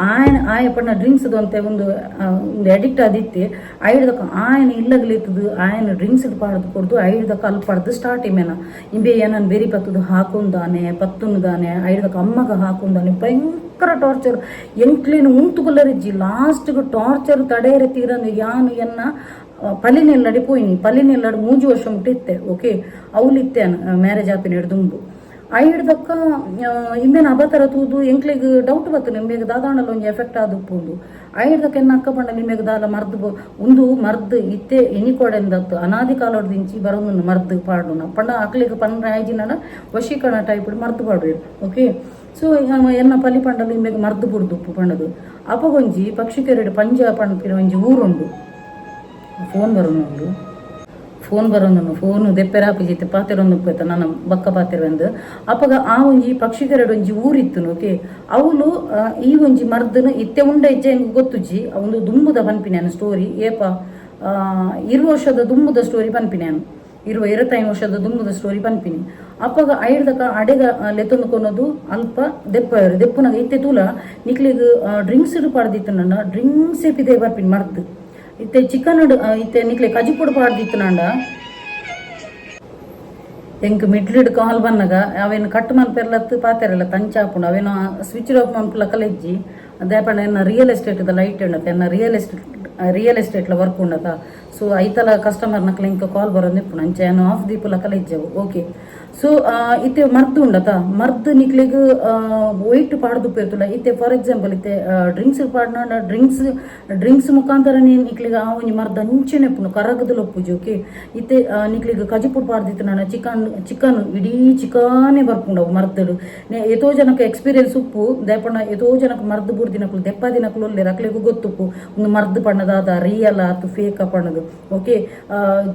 ಆಯನ ಆಯ ಪಂಡ ಡ್ರಿಂಕ್ಸ್ ಅಂತೆ ಒಂದು ಒಂದು ಅಡಿಕ್ಟ್ ಆದಿತ್ತೆ. ಐಡ್ದಕ್ಕ ಆಯನ ಇಲ್ಲಗಲಿತ್ತದು ಆಯನ ಡ್ರಿಂಕ್ಸ್ ಪಾಡ್ದು ಕೊಡ್ದು. ಐಡ್ದಕ್ಕ ಅಲ್ಲಿ ಪಡ್ದು ಸ್ಟಾರ್ಟ್ ಇಮೇನ. ಇಂಬೆ ಏನನ್ ಬೆರಿ ಪತ್ತದು ಹಾಕೊಂದಾನೆ ಪತ್ತುನ್ದಾನೆ. ಐಡ್ದಕ್ಕ ಅಮ್ಮಗ ಹಾಕೊಂದಾನೆ. ಭಯಂಕರ ಟಾರ್ಚರ್. ಎಂಕ್ಲೇನು ಉಂತುಕೊಲ್ಲರಿಜ್ಜಿ. ಲಾಸ್ಟ್ಗೆ ಟಾರ್ಚರ್ ತಡೆಯರೆ ತೀರಂದು ಯಾನು ಎನ್ನ ಪಲ್ಲಿನೆಲ್ಲಡಿ ಪೋಯಿನಿ. ಪಲ್ಲಿನೆಲ್ಲಡಿ 3 ವರ್ಷ ಮುಟ್ಟಿತ್ತೆ. ಓಕೆ, ಅವಲಿತ್ತೆ ಮ್ಯಾರೇಜ್ ಆಪಿನ ದುಂಬು. ಐಡ್ದಕ್ಕ ಇಂಬೆನ ಅಬತರ ತೂದು ಎಂಕ್ಲೆಗ್ ಡೌಟ್ ಬತ್ತು, ನಿಂಬೆಗ್ ದಾದಾಂಡಲ ಒಂಜಿ ಎಫೆಕ್ಟ್ ಆದುಪ್ಪುಂಡು. ಐಡ್ದಕ್ಕ ಎನ್ನ ಅಕ್ಕ ಪಂಡ ನಿಂಬೆಗ್ ದಾಲ ಮರ್ದು ಉಂದು ಮರ್ದು ಇತ್ತೆ ಎನಿಕೊಡೆಂದತ್ತು ಅನಾದಿ ಕಾಲೊಡ್ದಿಂಚಿ ಬರೊಂದು ಮರ್ದು ಪಾಡುನ ಪಂಡ ಅಕ್ಲೆಗ್ ಪನ್ರ ಆಯ್ಜಿನಡ ವಶೀಕರಣ ಟೈಪ್ ಮರ್ದು ಪಾಡುವೆರ್. ಓಕೆ, ಸೊ ಎನ್ನ ಪಲ್ಲಿ ಪಂಡಲು ಇಂಬೆಗ್ ಮರ್ದು ಬುಡ್ದುಪ್ಪು ಪಂಡದು. ಅಪಗೊಂಜಿ ಪಕ್ಷಿಕೆರೆಡ್ ಪಂಜ ಪನ್ಪಿನ ಒಂಜಿ ಊರುಂಡು. ಫೋನ್ ಬರೋನುಂಡು, ಫೋನ್ ಬರೋನು, ಫೋನ್ ದೆಪ್ಪೆರಾಪಿಜಿತ್ತೆ ಪಾತೆರೊಂದು ಉಪ್ಪೈತ ನನ್ನ ಬಕ್ಕ ಪಾತೆರವೆಂದು. ಅಪಗ ಆ ಒಂಜಿ ಪಕ್ಷಿಕೆರಡು ಒಂಜಿ ಊರಿತ್ತು. ಓಕೆ, ಅವಳು ಈ ಒಂಜಿ ಮರ್ದನು ಇತ್ತೆ ಉಂಡ ಇಜ್ಜೆ ಎಂಕ್ ಗೊತ್ತುಜ್ಜಿ. ಒಂದು ದುಂಬುದ ಪನ್ಪಿನ ಸ್ಟೋರಿ. ಏಪ 20 ವರ್ಷದ ದುಂಬುದ ಸ್ಟೋರಿ ಪನ್ಪಿನ. 20, 25 ವರ್ಷದ ದುಂಬುದ ಸ್ಟೋರಿ ಪನ್ಪಿನಿ. ಅಪಗ ಐಡ್ದಕ ಅಡೆಗ ಲೆತ್ತೊಂದು ಕೊನೊದು ಅಲ್ಪ ದೆಪ್ಪರು. ದೆಪ್ಪುನಗ ಇತ್ತೆ ತೂಲ ನಿಕ್ಲೆಗ್ ಡ್ರಿಂಕ್ಸ್ ಪಾಡ್ದಿತ್ತು ನನ್ನ ಡ್ರಿಂಕ್ಸ್ ಪಿದೆ ಬರ್ಪಿನಿ ಮರ್ದು. ಇತ್ತೆ ಚಿಕನ್ ಇತ್ತೆ ನಿಕ್ಲೆ ಕಜಿಪೊಡು ಪಾಡ್ದಿತ್ತು ನಂಡ. ಎಂಕ್ ಮಿಡ್ಲಿಡ್ ಕಾಲ್ ಬನ್ನಗ ಅವೇನು ಕಟ್ ಮನ್ಪೆರ್ಲತ್ತು ಪಾತೆರಲ್ಲ ತಂಚಾಪುಂಡು. ಅವೇನು ಸ್ವಿಚ್ ಆಫ್ ಮನ್ಪುಲ ಕಲೆಜ್ಜಿ. ಅದೇ ಪಂಡ ಎನ್ನ real estate light ಉಂಡತ್ತೆ ಎನ್ನ real estate. Real ಎಸ್ಟೇಟ್ಲ work ಉಂಡತ. So ಐತಲ customer ನಕ್ಲ ಇಂಕ ಕಾಲ್ ಬರೋದು ಇಪ್ಪುಂಡು. ಅಂಚ ಯಾನ್ ಆಫ್ ದೀಪುಲಕಲ ಇಜ್ಜವು. ಓಕೆ, ಸೊ ಇತ್ತೆ ಮರ್ದ್ ಉಂಡತ. ಮರ್ದ್ ನಿಕ್ಲೆಗ್ ಒಯ್ಟ್ ಪಾಡ್ದು ಪೇರ್ತುಲ್ಲ. ಇತ್ತೆ ಫಾರ್ ಎಕ್ಸಾಂಪಲ್, ಇತ್ತೆ ಡ್ರಿಂಕ್ಸ್ ಪಾಡ್ನಾಂಡ, ಡ್ರಿಂಕ್ಸ್ ಡ್ರಿಂಕ್ಸ್ ಮುಖಾಂತರ ನಿಕ್ಲೆಗ್ ಆ ಒಂಜಿ ಮರ್ದ್ ಅಂಚೆನೆ ಇಪ್ಪುಂಡು, ಕರಗದಲ ಉಪ್ಪುಜಿ. ಓಕೆ, ಇತ್ತೆ ನಿಕ್ಲೆಗ್ ಕಜಿಪುಡ್ ಪಾಡ್ದಿತ್ತು ಚಿಕನ್, ಚಿಕನ್ ಇಡೀ ಚಿಕನೇ ಬರ್ಪುಂಡು ಅವು ಮರ್ದಡು. ಏತೋ ಜನಕ್ಕೆ ಎಕ್ಸ್ಪೀರಿಯನ್ಸ್ ಉಪ್ಪು. ದಾಯೆಪಂಡ ಏತೋ ಜನಕ್ಕೆ ಮರ್ದ್ ಬುಡ್ದಿನಕ್ಲು, ದೆಪ್ಪದಿನಕ್ಲು ಉಲ್ಲೆರ್. ಅಕ್ಲೆಗ್ ಗೊತ್ತುಪ್ಪು ಒಂದು ಮರ್ದ್ ಪಣ್ಣದಾದ ರಿಯಲ್ ಆತು ಫೇಕ್ ಪಣ್ಣದು. ಓಕೆ,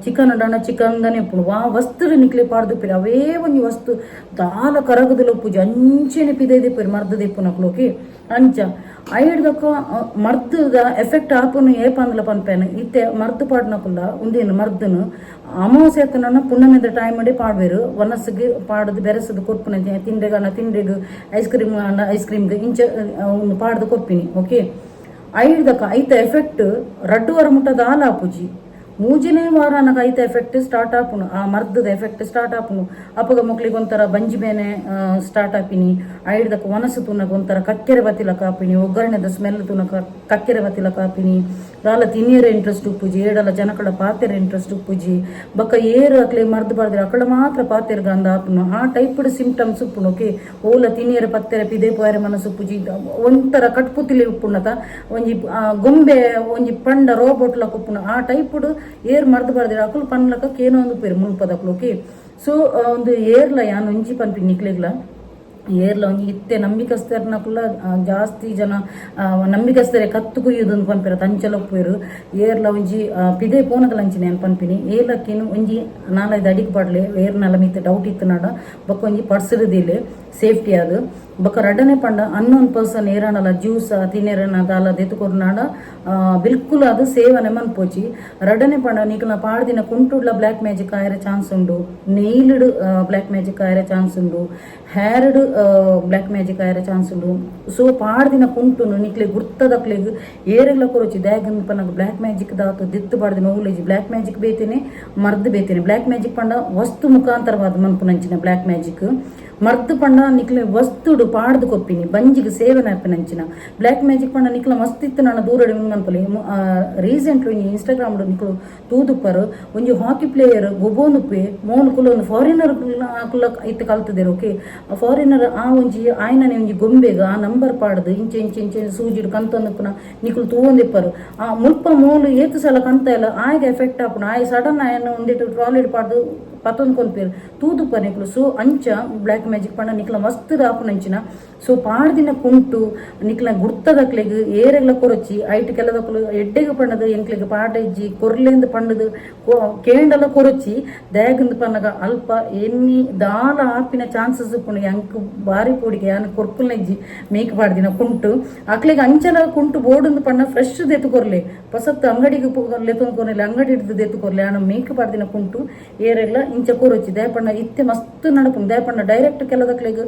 ಚಿಕನ್ ಡಾಣ ಚಿಕನ್ ದಾನೆ ಉಪ್ಪುಂಡು. ವಾ ವಸ್ತು ನಿಕ್ಲೆ ಪಾಡ್ದು ಅವೇ ಒಂಜಿ ವಸ್ತು ದಾಲ ಕರಗದಲ ಉಪ್ಪುಜಿ, ಅಂಚೆನೆ ಪಿದೈ ದೆಪ್ಪುರು ಮರ್ದ್ ದೆಪ್ಪುನಕ್ಲು. ಓಕೆ, ಅಂಚ ಐಡ್ದಕ್ಕ ಮರ್ದದ ಎಫೆಕ್ಟ್ ಆಪುನು ಏಪಂದ್ಲ ಪನ್ಪೇನೆ. ಇತ್ತೆ ಮರ್ದ್ ಪಾಡ್ನಕುಲ್ಲ ಉಂದೇನು ಮರ್ದನು ಅಮಾವಾಸ್ಯೆ ಆತನ ಪುಣ್ಣಮೆದ ಟೈಮ್ ಪಾಡ್ವೇರು. ವನಸ್ಸಿಗೆ ಪಾಡದು ಬೆರೆಸದು ಕೊರ್ಪುನ, ತಿಂಡೆಗಣ ತಿಂಡೆಗ್, ಐಸ್ ಕ್ರೀಮ್ ಆಂಡ ಐಸ್ ಕ್ರೀಮ್ಗೆ, ಇಂಚ ಒಂದು ಪಾಡ್ದು ಕೊರ್ಪಿನಿ. ಓಕೆ, ಐಡ್ದಕ್ಕ ಐತ ಎಫೆಕ್ಟ್ ರಡ್ಡು ವಾರ ಮುಟ್ಟ ದಾಲ ಆಪುಜಿ. ಮೂಜನೇ ವಾರ ನನಗೆ ಐತ ಎಫೆಕ್ಟ್ ಸ್ಟಾರ್ಟ್ ಆಪುಂಡು, ಆ ಮರ್ದದ ಎಫೆಕ್ಟ್ ಸ್ಟಾರ್ಟ್ ಆಪುಂಡು. ಅಪಗ ಮೊಕ್ಲಿಗೆ ಒಂಥರ ಬಂಜಿ ಬೇನೆ ಸ್ಟಾರ್ಟ್ ಆಪಿನಿ. ಐಡ್ದಕ್ಕ ವನಸು ತೂನಗ ಒಂಥರ ಕಕ್ಕೆರೆ ಬತ್ತಿಲಕ ಆಪಿನಿ. ಒಗ್ಗರಣೆದ ಸ್ಮೆಲ್ ತೂನಕ ಕಕ್ಕೆರೆ ಬತ್ತಿಲಕ ಆಪಿನಿ. ದಾಲ ತಿನಿಯರ ಇಂಟ್ರೆಸ್ಟ್ ಉಪ್ಪುಜಿ, ಏಡಲ ಜನಕಳ ಪಾತೆರ ಇಂಟ್ರೆಸ್ಟ್ ಉಪ್ಪುಜಿ. ಬೊಕ್ಕ ಏರು ಅಕ್ಲೆ ಮರ್ದು ಪಾಡ್ದಿರ ಅಕಳ ಮಾತ್ರ ಪಾತೆರ್ಗ ಅಂದ ಆಪುನು. ಆ ಟೈಪ್ಡ್ ಸಿಂಪ್ಟಮ್ಸ್ ಉಪ್ಪುಂಡು. ಓಕೆ, ಓಲ ತಿನಿಯರ ಪತ್ತೆರ ಪಿದೆ ಪೋಯರೆ ಮನಸ್ಸು ಉಪ್ಪುಜಿ. ಒಂಥರ ಕಟ್ಪುತಿಲಿ ಉಪ್ಪುಂಡತ, ಒಂಜಿ ಗೊಂಬೆ ಒಂಜಿ ಪಂಡ ರೋಬೋಟ್ ಲಕ ಉಪ್ಪುಂಡು. ಆ ಟೈಪ್ಡ್ ಏರ್ ಮರ್ದು ಪಾಡ್ದಿರ ಅಕುಲು ಪನ್ಲಕ ಕೇನೋ ಒಂದು ಪೇರು ಮುಲ್ಪದಕ್ಲು. ಓಕೆ, ಸೊ ಒಂದು ಏರ್ಲ ಯಾನ್ ಒಂಜಿ ಪನ್ಪಿ ನಿಕ್ಲೆಗ್ಲ, ಏರ್ಲ ಒಂಜಿ ಇತ್ತೆ ನಂಬಿಕಸ್ಥರ್ನಕುಲ ಜಾಸ್ತಿ ಜನ ನಂಬಿಕಸ್ಥರೆ ಕತ್ತು ಕುಯ್ಯುದು ಪನ್ಪೆರ ತಂಚಲ ಉಪ್ಪುವೆರು. ಏರ್ಲ ಒಂಜಿ ಪಿದೆ ಪೋನಗಲ ಅಂಚಿನ ಯಾನ್ ಪನ್ಪಿನಿ, ಏಲಕ್ಕಿನ ಒಂಜಿ ನಾಲೈದು ಅಡಿಗೆ ಪಾಡ್ಲೆ. ಏರ್ನಲ ಮಿತ್ತ್ ಡೌಟ್ ಇತ್ತು ನಾಡ ಬೊಕ್ಕ ಒಂಜಿ ಪರ್ಸಿರುದಿಲೆ ಸೇಫ್ಟಿ ಅದು. ಬೊಕ್ಕ ರಡ್ಡನೆ ಪಂಡ, ಅನ್ನೋನ್ ಪರ್ಸನ್ ಏರಾಣಲ ಜ್ಯೂಸ್ ತಿನೇರನ ದಾಲ ದೆತ್ತುಕೊರ್ನಾಡ ಬಿಲ್ಕುಲ್ ಅದು ಸೇವನೆ ಮನ್ಪೋಚಿ. ರಡ್ಡನೆ ಪಂಡ, ನಿಕಲ್ನ ಪಾಡ್ದಿನ ಕುಂಟುಡ್ಲ ಬ್ಲ್ಯಾಕ್ ಮ್ಯಾಜಿಕ್ ಆಯರ ಚಾನ್ಸ್ ಉಂಡು, ನೇಲ್ಡ್ ಬ್ಲ್ಯಾಕ್ ಮ್ಯಾಜಿಕ್ ಆಯರ ಚಾನ್ಸ್ ಉಂಡು, ಹ್ಯಾರ್ಡ್ ಬ್ಲ್ಯಾಕ್ ಮ್ಯಾಜಿಕ್ ಆಯರ ಚಾನ್ಸ್ ಉಂಡು. ಸೊ ಪಾಡ್ದಿನ ಕುಂಟುನು ನಿಕ್ಲೆ ಗುರ್ತದಕ್ಲೆಗ್ ಏರೆಗ್ಲ ಕೊರೊಚಿ. ದಾಯೆಗಂದ್ ಪನ್ನಗ ಬ್ಲ್ಯಾಕ್ ಮ್ಯಾಜಿಕ್ ದಾತು ದಿತ್ತು ಪಾಡ್ದಿನ ಓಲೇಜಿ. ಬ್ಲ್ಯಾಕ್ ಮ್ಯಾಜಿಕ್ ಬೇತೇನೆ, ಮರ್ದ್ ಬೇತೇನೆ. ಬ್ಲ್ಯಾಕ್ ಮ್ಯಾಜಿಕ್ ಪಂಡ ವಸ್ತು ಮುಖಾಂತರವಾದ ಮನ್ಪುನಂಚಿನ ಬ್ಲ್ಯಾಕ್ ಮ್ಯಾಜಿಕ್. ಮರ್ದ್ ಪಂಡ ನಿಕ್ಲೆ ವಸ್ತುಡು ಪಾಡ್ದು ಕೊಪ್ಪಿನಿ, ಬಂಜಿಗೆ ಸೇವನೆ ಆಪಿನಂಚಿನ. ಬ್ಲ್ಯಾಕ್ ಮ್ಯಾಜಿಕ್ ಪಂಡ ನಿಕ್ಲ ಮಸ್ತ್ ಇತ್ತು ನಾನು ದೂರಡಿ ಮನ್ಪಲಿ. ರೀಸೆಂಟ್ಲಿ ಒಂಜಿ ಇನ್ಸ್ಟಾಗ್ರಾಮ್ ನಿಕ್ಲು ತೂದುಪ್ಪರು, ಒಂಜಿ ಹಾಕಿ ಪ್ಲೇಯರ್ ಗೊಬ್ಬೊಂದುಪ್ಪೆ ಮೋಲು ಕುಲ ಒಂದು ಫಾರಿನರ್ ಕುಲ ಇತ್ತು ಕಲ್ತದೇರು. ಓಕೆ, ಫಾರಿನರ್ ಆ ಒಂಜಿ ಆಯ್ನನೆ ಒಂಜಿ ಗೊಂಬೆಗ್ ಆ ನಂಬರ್ ಪಾಡ್ದು ಇಂಚೆ ಇಂಚೆ ಇಂಚೆ ಸೂಜಿಡ್ ಕಂತೊಂದುಪ್ಪುನ ನಿಕುಲು ತೂವೊಂದಿಪ್ಪರು. ಆ ಮುಲ್ಪ ಮೋಲು ಏತು ಸಲ ಕಂತ ಇಲ್ಲ, ಆಯ್ಗೆ ಎಫೆಕ್ಟ್ ಆಪುನ. ಆಯ್ ಸಡನ್ ಆಯನ ಒಂದಿಟ್ಟು ಟ್ರಾಲಿಡ್ ಪಾಡ್ದು ಪತ್ತೊಂದು ಕೊನ್ಪೇರು, ತೂದುಪ್ಪ ನಿಕ್ಲು. ಸೊ ಅಂಚ ಬ್ಲ್ಯಾಕ್ ಮ್ಯಾಜಿಕ್ ಪಂಡ ನಿಕ್ಲ ಮಸ್ತ್ ಆಪುನಂಚಿನ. ಸೊ ಪಾಡ್ದಿನ ಕುಂಟು ನಿಕ್ಲ ಗುರ್ತದಕ್ಲೆಗ್ ಏರೆಗ್ಲ ಕೊರೊಚ್ಚಿ. ಐಟ್ ಕೆಲದಕ್ಲು ಎಡ್ಡೆಗ್ ಪಂಡದು ಎಂಕ್ಲೆಗ್ ಪಾಡೆಜ್ಜಿ ಕೊರ್ಲೆಂದು ಪಂಡದು ಕೇಂಡಲ ಕೊರೊಚ್ಚಿ. ದಾಯೆಗಂದ್ ಪನ್ನಗ ಅಲ್ಪ ಎನ್ನಿ ದಾಲ ಆಪಿನ ಚಾನ್ಸಸ್ ಉಪ್ಪುಂಡು. ಎಂಕ್ ಬಾರಿ ಪೋಡಿಗೆ, ಯಾನ್ ಕೊರ್ಪುಲ್ನೆಜ್ಜಿ ಮೇಕ್ ಪಾಡ್ದಿನ ಕುಂಟು ಅಕ್ಲೆಗ್. ಅಂಚಲ ಕುಂಟು ಬೋಡುಂದು ಪಂಡ ಫ್ರೆಶ್ ದೆತ್ತು ಕೊರ್ಲೆ, ಪೊಸತ್ತು ಅಂಗಡಿಗೆ ಲೆತ್ತೊಂದು ಕೊರ್ಲೆ, ಅಂಗಡಿ ಹಿಡ್ದು ದೆತ್ತು ಕೊರ್ಲೆ. ಆನ ಮೇಕ್ ಪಾಡ್ದಿನ ಕುಂಟು ಏರೆಗ್ಲ ಇಂಚ ಕೊರೊಚ್ಚಿ. ದಾಯೆ ಇತ್ತೆ ಮಸ್ತ್ ನಡಪುಂಡು. ದಾಯೆ ಡೈರೆಕ್ಟ್ ಕೆಲದಕ್ಲೆಗ್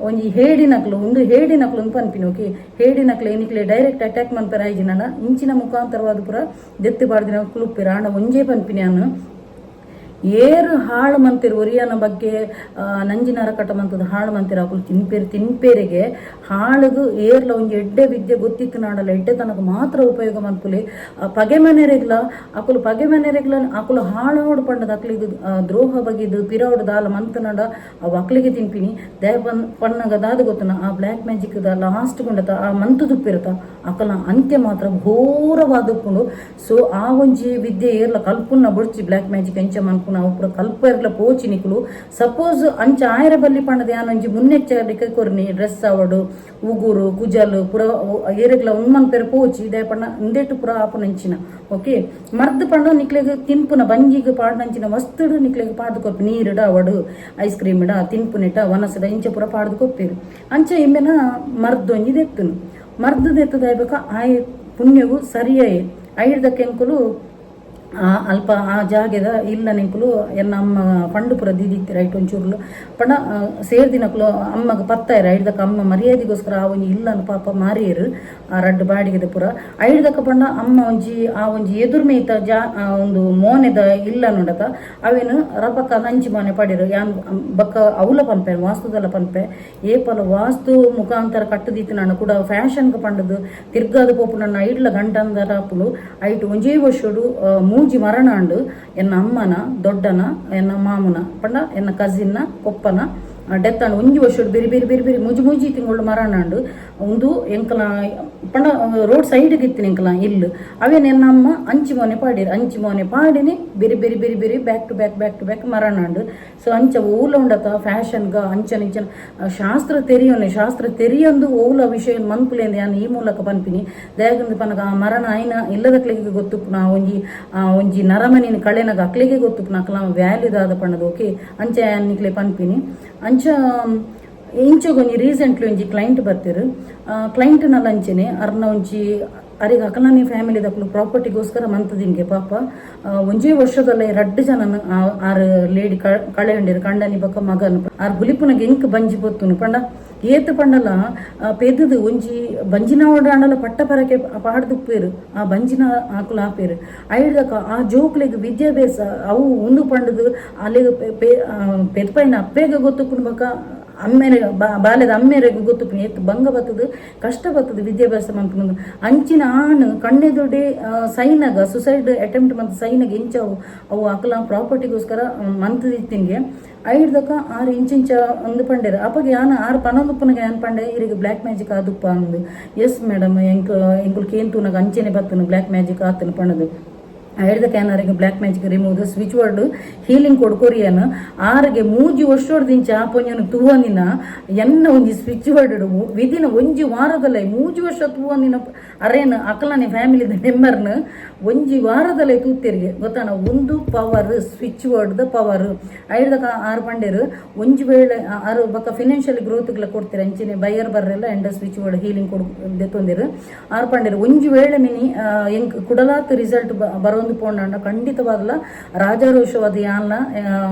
ಒಂಜಿ ಹೇಡಿನಕ್ಲು, ಒಂದು ಹೇಡಿನಕ್ಲು ಅಂದ್ ಪನ್ಪಿನಿ. ಓಕೆ, ಹೇಡಿನಕ್ಲೆ ನಿಕ್ಲೆ ಡೈರೆಕ್ಟ್ ಅಟ್ಯಾಕ್ ಮನ್ಪೆರ ಆಯ್ಜಿನಡ ಇಂಚಿನ ಮುಖಾಂತರವಾದ ಪೂರ ದೆತ್ತಿ ಪಾಡ್ದಿನ ಕುಲುಪ್ಪೆರ್. ಆಂಡ ಒಂಜೇ ಪನ್ಪಿನಿ ಯಾನ್, ಏರು ಹಾಳು ಮಂತಿರು ಒರಿಯನ ಬಗ್ಗೆ ನಂಜಿನ ಅರಕಟ ಮಂತದ ಹಾಳು ಮಂತಿರು ಅಕುಲು ತಿನ್ಪೇರು ತಿನ್ಪೇರಿಗೆ. ಹಾಳುಗು ಏರ್ಲ ಒಂಜಿ ಎಡ್ಡೆ ವಿದ್ಯೆ ಗೊತ್ತಿತ್ತು ನಾಡಲ್ಲ ಎಡ್ಡೆ ತನಕ ಮಾತ್ರ ಉಪಯೋಗ ಮನ್ಪುಲಿ. ಪಗೆ ಮನೆರೆಗ್ಲ ಅಕುಲು ಪಗೆ ಮನೆರೆಗ್ಲ ಅಕುಲು ಹಾಳಾವಡು ಪಂಡದ ಅಕ್ಲಿಗ್ ದ್ರೋಹ ಬಗೆದು ಪಿರವಡು ದಾಲ ಮಂತನಡ ಅವು ಅಕ್ಲಿಗೆ ತಿನ್ಪಿನಿ. ದಯ ಪಣ್ಣಗ ದಾದ ಗೊತ್ತನ, ಆ black magic the last ಗುಂಡತ ಆ ಮಂತು ತುಪ್ಪಿರತ ಅಕಲ ಅಂತ್ಯ ಮಾತ್ರ ಘೋರವಾದ ಉಪ್ಪುಂಡು. ಸೊ ಆ ಒಂಜಿ ವಿದ್ಯೆ ಏರ್ಲ ಕಲ್ಪುನ ಬೊಡ್ಚಿ. ಬ್ಲ್ಯಾಕ್ ಮ್ಯಾಜಿಕ್ ಎಂಚ ಮನ್ಪುನ ಅವು ಪೂರ ಕಲ್ಪ ಏರ್ಲ ಪೋಚಿ ನಿಕುಲು. ಸಪೋಸ್ ಅಂಚ ಆಯರ ಬಲ್ಲಿ ಪಂಡದ ಯಾನ್ ಒಂಜಿ ಮುನ್ನೆಚ್ಚರಿಕೆ ಕೊರ್ನಿ. ಡ್ರೆಸ್ ಆವಡು, ಉಗುರು ಕುಜಲ್ ಪೂರ ಏರೆಗ್ಲ ಉನ್ಮನ್ ಪೇರು ಪೋಚಿ. ದಾಯೆ ಪಂಡ ಇಂದೆಟ್ಟು ಪೂರ ಆಪುನಂಚಿನ. ಓಕೆ, ಮರ್ದ್ ಪಂಡ ನಿಕ್ಲೆಗ್ ತಿನ್ಪುನ ಬಂಜಿಗ್ ಪಾಡ್ನಂಚಿನ ವಸ್ತುಡು ನಿಕ್ಲೆಗ್ ಪಾಡ್ದು ಕೊರ್ಪು. ನೀರುಡ ಅವಡು, ಐಸ್ ಕ್ರೀಮ್ ಇಡ, ತಿನ್ಪುನಿಟ, ವನಸಡ, ಇಂಚ ಪೂರ ಪಾಡ್ದು ಕೊಪ್ಪೇರು. ಅಂಚ ಇಂಬೆನ ಮರ್ದ್ ಒಂಜಿ ದೆತ್ತುನು. ಮರ್ದ್ ದೆತ್ತದ ಆಯ್ಬೇಕ ಆಯ್ ಪುಣ್ಯಗು ಸರಿಯಾಯಿ ಐಡ್ದ ಕೆಂಕುಲು ಆ ಅಲ್ಪ ಆ ಜಾಗೆದ ಇಲ್ಲ ನಿಂಕುಲು ಎನ್ನ ಅಮ್ಮ ಫಂಡ್ ಪೂರ ದೀದಿತ್ತೆರ್ ಐಟ್ ಒಂಚೂರ್ಲು ಪಂಡ ಸೇರ್ದಿನಕುಲು ಅಮ್ಮಗ್ ಪತ್ತಾಯೆರ್. ಐಡ್ದಕ್ಕ ಅಮ್ಮ ಮರ್ಯಾದಿಗೋಸ್ಕರ ಆ ಒಂಜಿ ಇಲ್ಲನ್ ಪಾಪ ಮಾರಿಯೆರ್, ಆ ರಡ್ಡ್ ಬಾಡಿಗೆದ ಪೂರ. ಐಡ್ದಕ್ಕ ಪಂಡ ಅಮ್ಮ ಒಂಜಿ ಆ ಒಂಜಿ ಎದುರ್ಮೆಯ್ತ ಜಾ ಒಂದು ಮೋನೆದ ಇಲ್ಲನ್ ಉಂಡತ ಅವೆನ್ ರಪಕ್ಕ ಅಂಚಿ ಮೋನೆ ಪಾಡ್ಯೆರ್. ಯಾನ್ ಬೊಕ್ಕ ಅವ್ಲ ಪನ್ಪೆ, ವಾಸ್ತುದಲ ಪನ್ಪೆ, ಏಪಲ ವಾಸ್ತು ಮುಖಾಂತರ ಕಟ್ಟ್ ದೀತಿನಂಡ ಕುಡ ಫ್ಯಾಷನ್ಗ್ ಪಂಡುದು ತಿರ್ಗಾದ್ ಪೋಪುನಂಡ ಐಡ್ಲ ಗಂಟಂದರ ಆಪುಂಡು. ಐಟ್ ಒಂಜೇ ವರ್ಷೊಡು ಮೂಜಿ ಮರಣ ಆಂಡ್, ಎನ್ನ ಅಮ್ಮನ, ದೊಡ್ಡನ, ಎನ್ನ ಮಾಮುನ ಪಂಡ ಎನ್ನ ಕಸಿನ್ನ ಪೊಪ್ಪನ ಡೆತ್ ಆಂಡ್. ಒಂಜಿ ವರ್ಷೊಡು ಬೆರಿ ಬೆರಿ ಬೆರಿ ಬೆರಿ ಮೂಜಿ ಮೂಜಿ ತಿಂಗಳು ಮರಣ ಆಂಡ್. ಉಂದು ಎಂಕಲ ಪಂಡ ರೋಡ್ ಸೈಡ್ಗ್ ಇತ್ತಿನ ಎಂಕಲ ಇಲ್ಲ್. ಅವೆನ್ ಎನ್ನ ಅಮ್ಮ ಅಂಚಿ ಮೋನೆ ಪಾಡ್ಯೆರ್. ಅಂಚಿ ಮೋನೆ ಪಾಡಿನಿ ಬೆರಿ ಬೆರಿ ಬೆರಿ ಬೆರಿ back to back back to back ಮರಣ ಆಂಡ್. ಸೊ ಅಂಚ ಓಲ ಉಂಡತ ಫ್ಯಾಷನ್ಗ ಅಂಚನ ಇಂಚನ ಶಾಸ್ತ್ರ ತೆರಿಯೊನೆ, ಶಾಸ್ತ್ರ ತೆರಿಯೊಂದು ಓಲ ವಿಷಯ ಮನ್ಪುಲೇಂದ್ ಯಾನ್ ಈ ಮೂಲಕ ಪನ್ಪಿನಿ. ದಾಯೆಗಂದ್ ಪನಗ ಆ ಮರಣ ಆಯಿನ ಇಲ್ಲದಕ್ಲೆಗ್ ಗೊತ್ತುಪ್ಪುನ ಆ ಒಂಜಿ ನರಮನಿನ್ ಕಳೆನಗ ಅಕ್ಲೆಗೆ ಗೊತ್ತುಪ್ಪುನ ಅಕ್ಲ ವ್ಯಾಲ್ಯೂ ದಾದ ಪಂಡದು. ಓಕೆ, ಅಂಚ ಯಾನ್ ನಿಕ್ಲೆ ಪನ್ಪಿನಿ. ಅಂಚ ಇಂಚೊಗೊಂಜಿ ರೀಸೆಂಟ್ಲಿ ಒಂಜಿ ಕ್ಲೈಂಟ್ ಬರ್ತೆರ್. ಕ್ಲೈಂಟ್ ನಲ್ಲ ಅಂಚೆನೆ ಅರ್ನ ಒಂಜಿ ಅರೆಗ್ ಅಕಲ್ನ ಫ್ಯಾಮಿಲಿದಕುಲು ಪ್ರಾಪರ್ಟಿಗೋಸ್ಕರ ಮಂತದಿಂಗೆ. ಪಾಪ ಒಂಜೇ ವರ್ಷದಲ್ಲೇ ರಡ್ಡ್ ಜನನ್ ಆರ್ ಲೇಡಿ ಕಳೆಯೊಂಡೆರ್, ಕಂಡನಿ ಬೊಕ್ಕ ಮಗನ್. ಆರ್ ಬುಲಿಪುನಗ ಎಂಕ್ ಬಂಜಿ ಪೊತ್ತುನು. ಪಂಡ ಏತ್ ಪಂಡಲ ಪೆದುದು ಒಂಜಿ ಬಂಜಿನ ಓಡಾಂಡಲ ಪಟ್ಟ ಪರಕೆ ಪಾಡ್ದುಪ್ಪೇರು, ಆ ಬಂಜಿನ ಆಕುಲು ಆಪೇರು. ಐಡ್ದಕ ಆ ಜೋಕ್ಲೆಗ್ ವಿದ್ಯಾಭ್ಯಾಸ ಅವು ಉಂದು ಪಂಡುದು ಅಲ್ಲಿಗೆ ಪೆದ್ಪೈನ ಅಪ್ಪೆಗ್ ಗೊತ್ತುಪ್ಪುನು, ಬೊಕ್ಕ ಅಮ್ಮೆರೆ ಬಾಲೆದ ಅಮ್ಮೆರೆಗ್ ಗೊತ್ತುಪ್ಪುನು ಏತ್ ಬಂಗ ಬತ್ತದು, ಕಷ್ಟ ಬತ್ತದು ವಿದ್ಯಾಭ್ಯಾಸ ಮನ್ಪುನು. ಅಂಚಿನ ಆಣ್ ಕಣ್ಣೆದುಡೆ ಸೈನಗ ಸುಸೈಡ್ ಅಟೆಂಪ್ಟ್ ಮಂತ್ ಸೈನಗ ಇಂಚ ಅವು ಅವು ಅಕಲ ಪ್ರಾಪರ್ಟಿಗೋಸ್ಕರ ಮಂತದಿತ್ತಿನ್ಗೆ. ಐಡ್ದಕ ಆರು ಇಂಚಿಂಚ ಅಂದ್ ಪಂಡೆರ್. ಅಪಗ ಯಾನ್ ಆರು ಪನೊಂದುಪ್ಪುನಗ ಯಾನ್ ಪಂಡೆ, ಇರೆಗ್ ಬ್ಲ್ಯಾಕ್ ಮ್ಯಾಜಿಕ್ ಆದುಪ್ಪ ಅಂದ್. ಎಸ್ ಮೇಡಮ್, ಎಂಕ್ ಎಂಕುಲು ಕೇನ್ ತೂನಗ ಅಂಚೆನೆ ಬತ್ತನು, ಬ್ಲ್ಯಾಕ್ ಮ್ಯಾಜಿಕ್ ಆತನು ಪಂಡದು. ಐಡ್ದಕ ಯಾನ್ ಅರೆಗ್ black magic remove switch word healing code ಕೊರಿಯನ್. ಆರಿಗೆ ಮೂಜಿ ವರ್ಷೊಡ್ದಿಂಚ ಆ ಪೊಂಜೊನು ತೂವಂದಿನ ಎನ್ನ ಒಂಜಿ ಸ್ವಿಚ್ ವರ್ಡ್ ವಿದಿನ ಒಂಜಿ ವಾರದಲ್ಲೇ, ಮೂಜಿ ವರ್ಷ ತೂವಂದಿನ ಅರೇನು ಅಕಲನೆ ಫ್ಯಾಮಿಲಿದ ಮೆಂಬರ್ನ ಒಂಜಿ ವಾರದಲ್ಲೇ ತೂತೆರಿಗೆ ಗೊತ್ತಾನ. ಒಂದು power switch word the power. ಐಡ್ದಕ ಆರು ಪಂಡೇರು ಒಂಜಿ ವೇಳೆ ಆರು ಬೊಕ್ಕ ಫಿನಾನ್ಷಿಯಲ್ ಗ್ರೋತ್ಗಳ ಕೊಡ್ತೀರ. ಅಂಚೆನೆ ಬೈಯರ್ ಬರ್ರೆಲ್ಲ ಎಂಡ switch word healing ಕೊಡು ದೆತ್ತೊಂದಿರು. ಆರು ಪಂಡೇರು ಒಂಜಿ ವೇಳೆ ಮಿನಿ ಎಂಕ್ ಕುಡಲಾತ್ ರಿಸಲ್ಟ್ ಬರೋಂದು ಪೋಂಡಾಂಡ ಖಂಡಿತವಾದಲ ರಾಜಾರೋಷವಾದ ಯಾನ್ಲ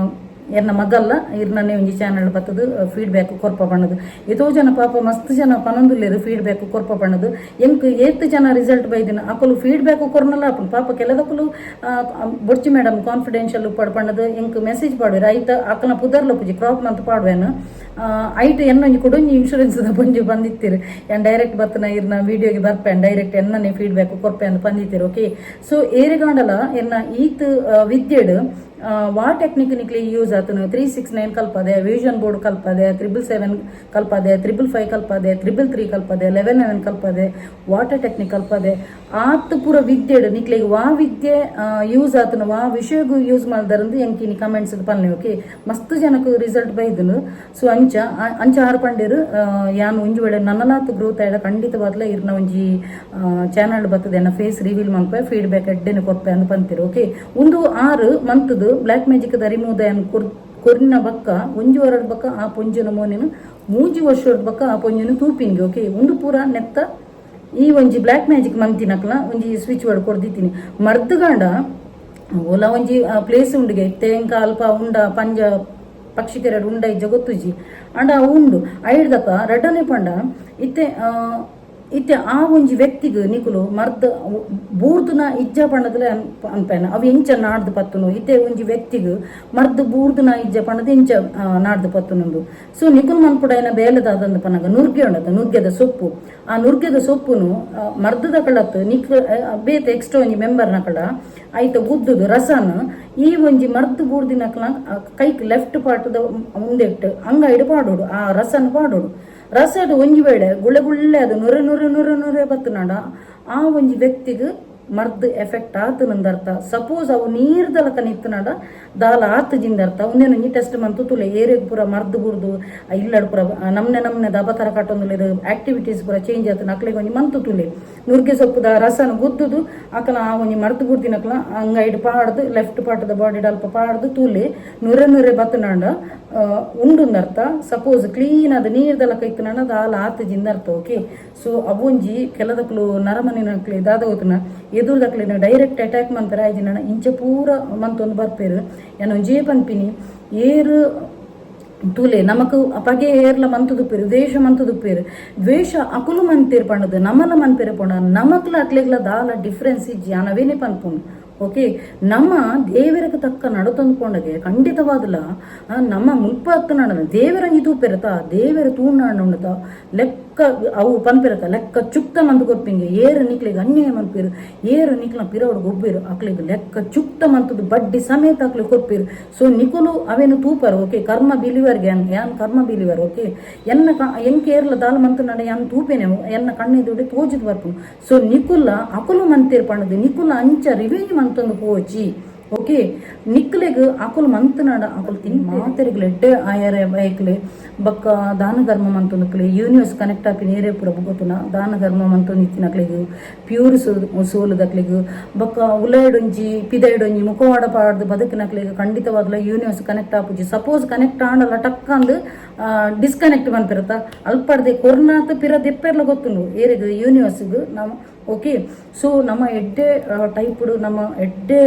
ಎನ್ನ ಮಗಲ್ಲ ಇರ್ನನ್ನೇ ಒಂಜಿ ಚಾನಲ್ ಬತ್ತದು ಫೀಡ್ಬ್ಯಾಕ್ ಕೊರ್ಪ ಪಣ್ಣದು. ಏತೋ ಜನ ಪಾಪ ಮಸ್ತ್ ಜನ ಪನೊಂದುಲ್ಲೆರ್ ಫೀಡ್ಬ್ಯಾಕ್ ಕೊರ್ಪ ಪಣ್ಣದು. ಎಂಕ್ ಏತ್ ಜನ ರಿಸಲ್ಟ್ ಬೈದಿನ ಅಕುಲು ಫೀಡ್ಬ್ಯಾಕ್ ಕೊರ್ನಲ ಆಪುಂಡು. ಪಾಪ ಕೆಲದಕುಲು ಬೊಡ್ಚಿ ಮೇಡಮ್, ಕಾನ್ಫಿಡೆನ್ಷಿಯಲ್ ಉಪ್ಪಡ್ ಪಣ್ಣದು ಎಂಕ್ ಮೆಸೇಜ್ ಪಾಡುವೆರ್. ಐತ ಅಕಲ್ನ ಪುದರ್ಲ ಪೂಜಿ ಕ್ರಾಪ್ ಮಂತ್ ಪಾಡುವೆನು. ಐಟ್ ಎನ್ನೊಂಜಿ ಕುಡೊಂಜಿ ಇನ್ಶೂರೆನ್ಸ್ ದ ಪೊಂಜಿ ಬಂದಿತ್ತೀರು, ಯಾನ್ ಡೈರೆಕ್ಟ್ ಬತ್ತನ ಇರ್ನ ವಿಡಿಯೋಗೆ ಬರ್ಪೇನ್, ಡೈರೆಕ್ಟ್ ಎನ್ನನೆ ಫೀಡ್ಬ್ಯಾಕ್ ಕೊರ್ಪೆ ಅಂದ್ ಪಂದಿತ್ತೀರು. ಓಕೆ, ಸೊ ಏರೆಗಾಂಡಲ ಎನ್ನ ಈತ್ ವಿದ್ಯೆಡ್ ವಾ ಟೆಕ್ನಿಕ್ ನಿಕ್ಲೆ ಯೂಸ್ ಆತನು, 369 ಕಲ್ಪದೆ, ವಿಷನ್ ಬೋರ್ಡ್ ಕಲ್ಪದೆ, 777 ಕಲ್ಪದೆ, 555 ಕಲ್ಪದೆ, 333 ಕಲ್ಪದೆ, 11 11 ಕಲ್ಪದೆ, ವಾಟರ್ ಟೆಕ್ನಿಕ್ ಕಲ್ಪದೆ, ಆತ್ ಪೂರ ವಿದ್ಯೆಡ್ ನಿಕ್ಲೆಗ್ ವಾ ವಿದ್ಯೆ ಯೂಸ್ ಆತನ, ವಾ ವಿಷಯಗೂ ಯೂಸ್ ಮಲ್ದರಂದು ಎಂಕಿನಿ ಕಮೆಂಟ್ಸ್ ಪನ್ಲೆ. ಓಕೆ, ಮಸ್ತ್ ಜನಕ್ಕೆ ರಿಸಲ್ಟ್ ಬೈದನು. ಸೊ ಅಂಚ ಅಂಚ ಆರು ಪಂಡೇರು ಯಾನ್ ಒಂಜಿ ವೇಳೆ ನನ್ನಲಾತ್ ಗ್ರೋತ್ ಆಯ್ಡ ಖಂಡಿತವಾದ್ಲ ಇರ್ನ ಒಂಜಿ ಚಾನಲ್ ಬರ್ತದೆ, ಎನ್ನ ಫೇಸ್ ರಿವೀಲ್ ಮನ್ಪೆ, ಫೀಡ್ಬ್ಯಾಕ್ ಎಡ್ಡೆನ ಕೊರ್ಪೆ ಅಂದ್ ಪಂತಿರು. ಓಕೆ, ಒಂದು ಆರು ಮಂತ್ದು black magic the remove the ಕೊರಿನ ಬಕ್ಕ ಒಂಜಿ ವಾರದ ಬಕ್ಕ ಆ ಪೊಂಜುನ ಮೋನೆನು ಮೂಜಿ ವರ್ಷದ ಬಕ್ಕ ಆ ಪೊಂಜುನ ತೂಪಿನ್ಗೆ. ಓಕೆ, ಒಂದು ಪೂರ ನೆತ್ತ ಈ ಒಂಜಿ ಬ್ಲ್ಯಾಕ್ ಮ್ಯಾಜಿಕ್ ಮಂತಿನಕ್ಲ ಒಂಜಿ ಸ್ವಿಚ್ ವರ್ಡ್ ಕೊರ್ದಿತ್ತೀನಿ. ಮರ್ದುಗಾಂಡ ಓಲ ಒಂಜಿ ಪ್ಲೇಸ್ ಉಂಡುಗೆ ತೇಂಕ ಅಲ್ಪ ಉಂಡ ಪಂಜ ಪಕ್ಷಿ ಕೆರಡು ಉಂಡ ಇಜ್ಜ ಗೊತ್ತುಜಿ, ಅಂಡ ಉಂಡು. ಐಡ್ದಕ್ಕ ರಡ್ಡನೆ ಪಂಡ ಇತ್ತೆ ಇತ್ತೆ ಆ ಒಂಜಿ ವ್ಯಕ್ತಿಗ್ ನಿಕುಲು ಮರ್ದ್ ಬೂರ್ದುನ ಇಜ್ಜ ಪಂಡದಲೆ ಅನ್ಪೇನ ಅವು ಎಂಚ ನಾಡ್ದು ಪತ್ತುನು. ಇತ್ತೆ ಒಂಜಿ ವ್ಯಕ್ತಿಗ್ ಮರ್ದ್ ಬೂರ್ದುನ ಇಜ್ಜ ಪಂಡದ ಎಂಚ ನಾಡ್ದು ಪತ್ತುನುಂದು. ಸೊ ನಿಕುಲು ಮನ್ಪುಡೈನ ಬೇಲೆದಾದಂದು ಪನಗ ನುರ್ಗೆ ಉಂಡತ, ನುರ್ಗೆದ ಸೊಪ್ಪು. ಆ ನುರ್ಗೆದ ಸೊಪ್ಪುನು ಮರ್ದದ ಕಳತ್ ನಿಕ್ ಬೇತೆ ಎಕ್ಸ್ಟ್ರಾ ಒಂಜಿ ಮೆಂಬರ್ನ ಕಳ ಐತ ಗುದ್ದುದು ರಸನ್ ಈ ಒಂಜಿ ಮರ್ದ್ ಬೂರ್ದಿನಕ್ಲ ಕೈಕ್ ಲೆಫ್ಟ್ ಪಾರ್ಟ್ದ ಮುಂದೆಟ್ಟು ಅಂಗೈಡ್ ಪಾಡೋಡು. ಆ ರಸನ್ ಪಾಡೋಡು. ರಸಡ್ ಒಂಜಿ ವೇಳೆ ಗುಳ್ಳೆ ಗುಳ್ಳೆ ಅದು ನುರೆ ನುರೆ ನುರೆ ನುರೆ ಬತ್ತುನಾಡ ಆ ಒಂಜಿ ವ್ಯಕ್ತಿಗ್ ಮರ್ದ್ ಎಫೆಕ್ಟ್ ಆತನಂದ ಅರ್ಥ. ಸಪೋಸ್ ಅವು ನೀರ್ದಲಕ ನಿತ್ತನಾಡ ದಾಲ ಆತು ಜಿಂದ ಅರ್ಥ. ಒಂದೇನೊಂಜಿ ಟೆಸ್ಟ್ ಮಂತು ತುಲೆ. ಏರಿಯಾಗ್ ಪೂರ ಮರ್ದ್ ಬುರ್ದು ಇಲ್ಲಡ್ ಪೂರ ನಮ್ನೆ ನಮ್ನೆ ದಬತರ ಕಟ್ಟೊಂದುಲ್ಲೆರ್, ಆಕ್ಟಿವಿಟೀಸ್ ಪೂರ ಚೇಂಜ್ ಆತನ ಅಕ್ಲೆಗ್ ಒಂಜಿ ಮಂತು ತುಲೆ. ನುರ್ಗೆ ಸೊಪ್ಪುದ ರಸನ ಗುದ್ದುದು ಅಕಲ ಆ ಒಂಜಿ ಮರ್ದ್ ಬುರ್ದಿನಕ್ಲ ಅಂಗೈಡ್ ಪಾಡ್ದು ಲೆಫ್ಟ್ ಪಾರ್ಟ್ದ ಬಾಡಿ ಅಲ್ಪ ಪಾಡ್ದು ತೂಲೆ. ನುರೆ ನುರೆ ಬತ್ತನಾಂಡ ಉಂಡುಂದ ಅರ್ಥ. ಸಪೋಸ್ ಕ್ಲೀನ್ ಅದು ನೀರ್ದಲಕ ಇತ್ತನಾಂಡ ದಾಲ ಆತು ಜಿಂದ ಅರ್ಥ. ಓಕೆ, ಸೊ ಅವೊಂಜಿ ಕೆಲದಕ್ಲು ನರಮನಿನಕ್ಲೆ ದಾದ ಗೊತ್ತುನ ಎದುರುದಕ್ಲೆನ ಡೈರೆಕ್ಟ್ ಅಟ್ಯಾಕ್ ಮನ್ಪೆರ ಆಯ್ದಿನ ಇಂಚ ಪೂರ ಮಂತೊಂದು ಬರ್ಪೇರು. ಯಾನ್ ಒಂಜೇ ಪನ್ಪಿನಿ, ಏರು ತೂಲೆ, ನಮಕ್ ಪಗೆ ಏರ್ಲ ಮಂತುದುಪ್ಪೇರು, ದ್ವೇಷ ಮಂತುದುಪ್ಪೇರು. ದ್ವೇಷ ಅಕುಲು ಮಂತೇರ್ ಪಂಡದು ನಮಲ ಮನ್ಪೆರೆ ಪೋಂಡ ನಮಕ್ಲ ಅಕ್ಲೆಗ್ಲ ದಾಲ ಡಿಫ್ರೆನ್ಸ್ ಇಜ್ಜಿ, ಅನವೇನೆ ಪನ್ಪುಂಡು. ಓಕೆ, ನಮ್ಮ ದೇವರಿಗೆ ತಕ್ಕ ನಡತೊಂದು ಪೋಂಡಗೆ ಖಂಡಿತವಾದಲ ನಮ್ಮ ಮುಲ್ಪ ಅತ್ತ ನಡ ದೇವರಂಗಿ ತೂಪೆರತ, ದೇವರ ತೂಂಡಾಂಡ ಲೆಕ್ಕ ಅವು ಪನ್ಪೆರತ, ಲೆಕ್ಕ ಚುಕ್ತ ಮಂತು ಕೊರ್ಪಿಂಗೆ. ಏರು ನಿಕ್ಲೆಗ್ ಅನ್ಯಾಯ ಮನ್ಪೇರು, ಏರು ನಿಕ್ಲ ಪಿರವಡು ಗೊಬ್ಬೇರು, ಅಕ್ಲೆಗ್ ಲೆಕ್ಕ ಚುಕ್ತ ಮಂತದ್ದು ಬಡ್ಡಿ ಸಮೇತ ಅಕ್ಲೆಗ್ ಕೊರ್ಪೇರು. ಸೊ ನಿಕುಲು ಅವೇನು ತೂಪರು. ಓಕೆ, ಕರ್ಮ ಬಿಲಿವರ್ ಗ್ಯಾನ್, ಯಾನ್ ಕರ್ಮ ಬಿಲಿವರ್. ಓಕೆ, ಎನ್ನ ಎಂಕ್ ಏರ್ಲ ದಾಲ ಮಂತು ನಡ ಯಾನ್ ತೂಪೇನೆ, ಎನ್ನ ಕಣ್ಣೆದುಡೆ ತೋಜಿದ್ ಬರ್ಪುನು. ಸೊ ನಿಕುಲ್ಲ ಅಕುಲು ಮಂತೇರ್ ಪಂಡದು ನಿಕುಲ ಅಂಚ ರಿವೆಂಜ್ ಮಂತೊಂದು ಪೋಚಿ. ಓಕೆ, ನಿಕ್ಲೆಗ್ ಅಕುಲು ಮಂತನಾಡ ಅಕುಲು ತಿನ್ ಮಾತೆರಿಗ್ಲ ಎಡ್ಡೆ ಆಯರೆ ಬೈಕ್ಲೆ. ಬೊಕ್ಕ ದಾನ ಧರ್ಮ ಮಂತೊಂದುಕ್ಲೆ ಯೂನಿವರ್ಸ್ ಕನೆಕ್ಟ್ ಆಪಿ ನೇರೆ ಪೂರ ಗೊತ್ತುನ. ದಾನ ಧರ್ಮ ಮಂತೊಂದು ಇತ್ತಿನಕ್ಲೆಗ್, ಪ್ಯೂರ್ ಸೋಲುದಕ್ಲೆಗ್, ಬೊಕ್ಕ ಉಲೈಡೊಂಜಿ ಪಿದೈಡೊಂಜಿ ಮುಖವಾಡ ಪಾಡ್ದು ಬದುಕಿನಕ್ಲೆಗ್ ಖಂಡಿತವಾಗ್ಲ ಯೂನಿವರ್ಸ್ ಕನೆಕ್ಟ್ ಆಪುಜಿ. ಸಪೋಸ್ ಕನೆಕ್ಟ್ ಆಂಡಲ ಟಕ್ ಅಂದ್ ಡಿಸ್ಕನೆಕ್ಟ್ ಮನ್ಪಿರತ್ತ. ಅಲ್ಪಡ್ದೆ ಕೊರ್ನಾತ್ ಪಿರ ದೆಪ್ಪೆರ್ಲ ಗೊತ್ತುಂಡು ಏರಿಗ್, ಯೂನಿವರ್ಸ್ಗ್ ನಮ್ಮ. ಓಕೆ, ಸೊ ನಮ್ಮ ಎಡ್ಡೆ ಟೈಪುಡು, ನಮ್ಮ ಎಡ್ಡೆ